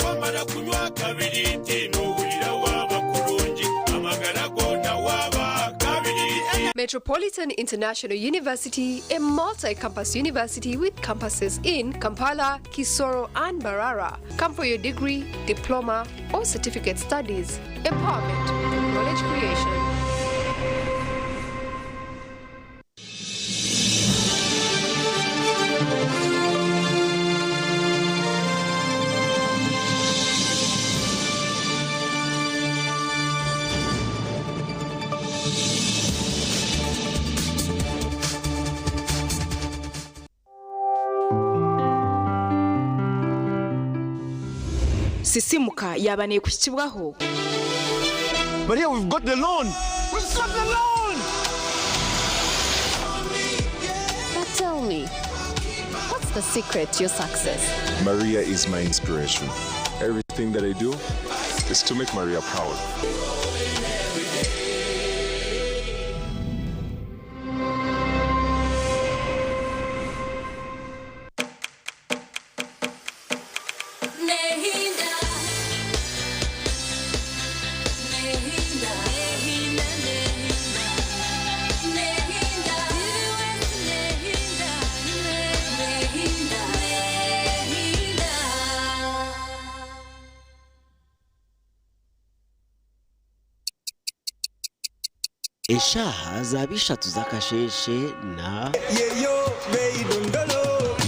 wamara kunywa kabiriti nuhurira waba kurungi amagara gona waba kabiriti. Metropolitan International University, a multi campus university with campuses in Kampala, Kisoro, and Mbarara. Come for your degree, diploma, or certificate studies. Empowerment through knowledge creation. Sisimuka yaaba neekuhikibwaho. Maria, we've got the loan! We've got the loan! But tell me, what's the secret to your success? Maria is my inspiration. Everything that I do is to make Maria proud. Nehinda, nehinda, nehinda, nehinda, nehinda, nehinda, nehinda. Eshaaha zaaba ishatu z'akasheeshe na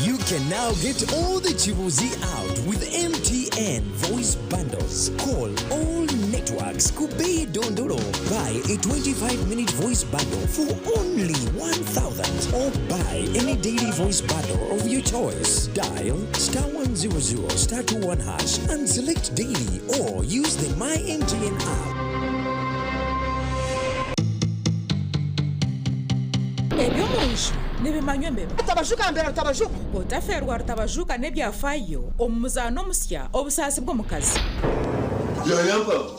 You can now get all the Chibuzi out with MTN voice bundles. Call all networks. Kubei Dondolo. Buy a 25-minute voice bundle for only 1,000 or buy any daily voice bundle of your choice. Dial star 100 star 21 hash and select daily or use the My MTN app. Eby'omunju nibimanywa embeba. Rutabajuka mbere rutabajuka. Otaferwa rutabajuka n'ebyafayo omu muzaano omusya obusaasi bw'omukazi. Yayamba.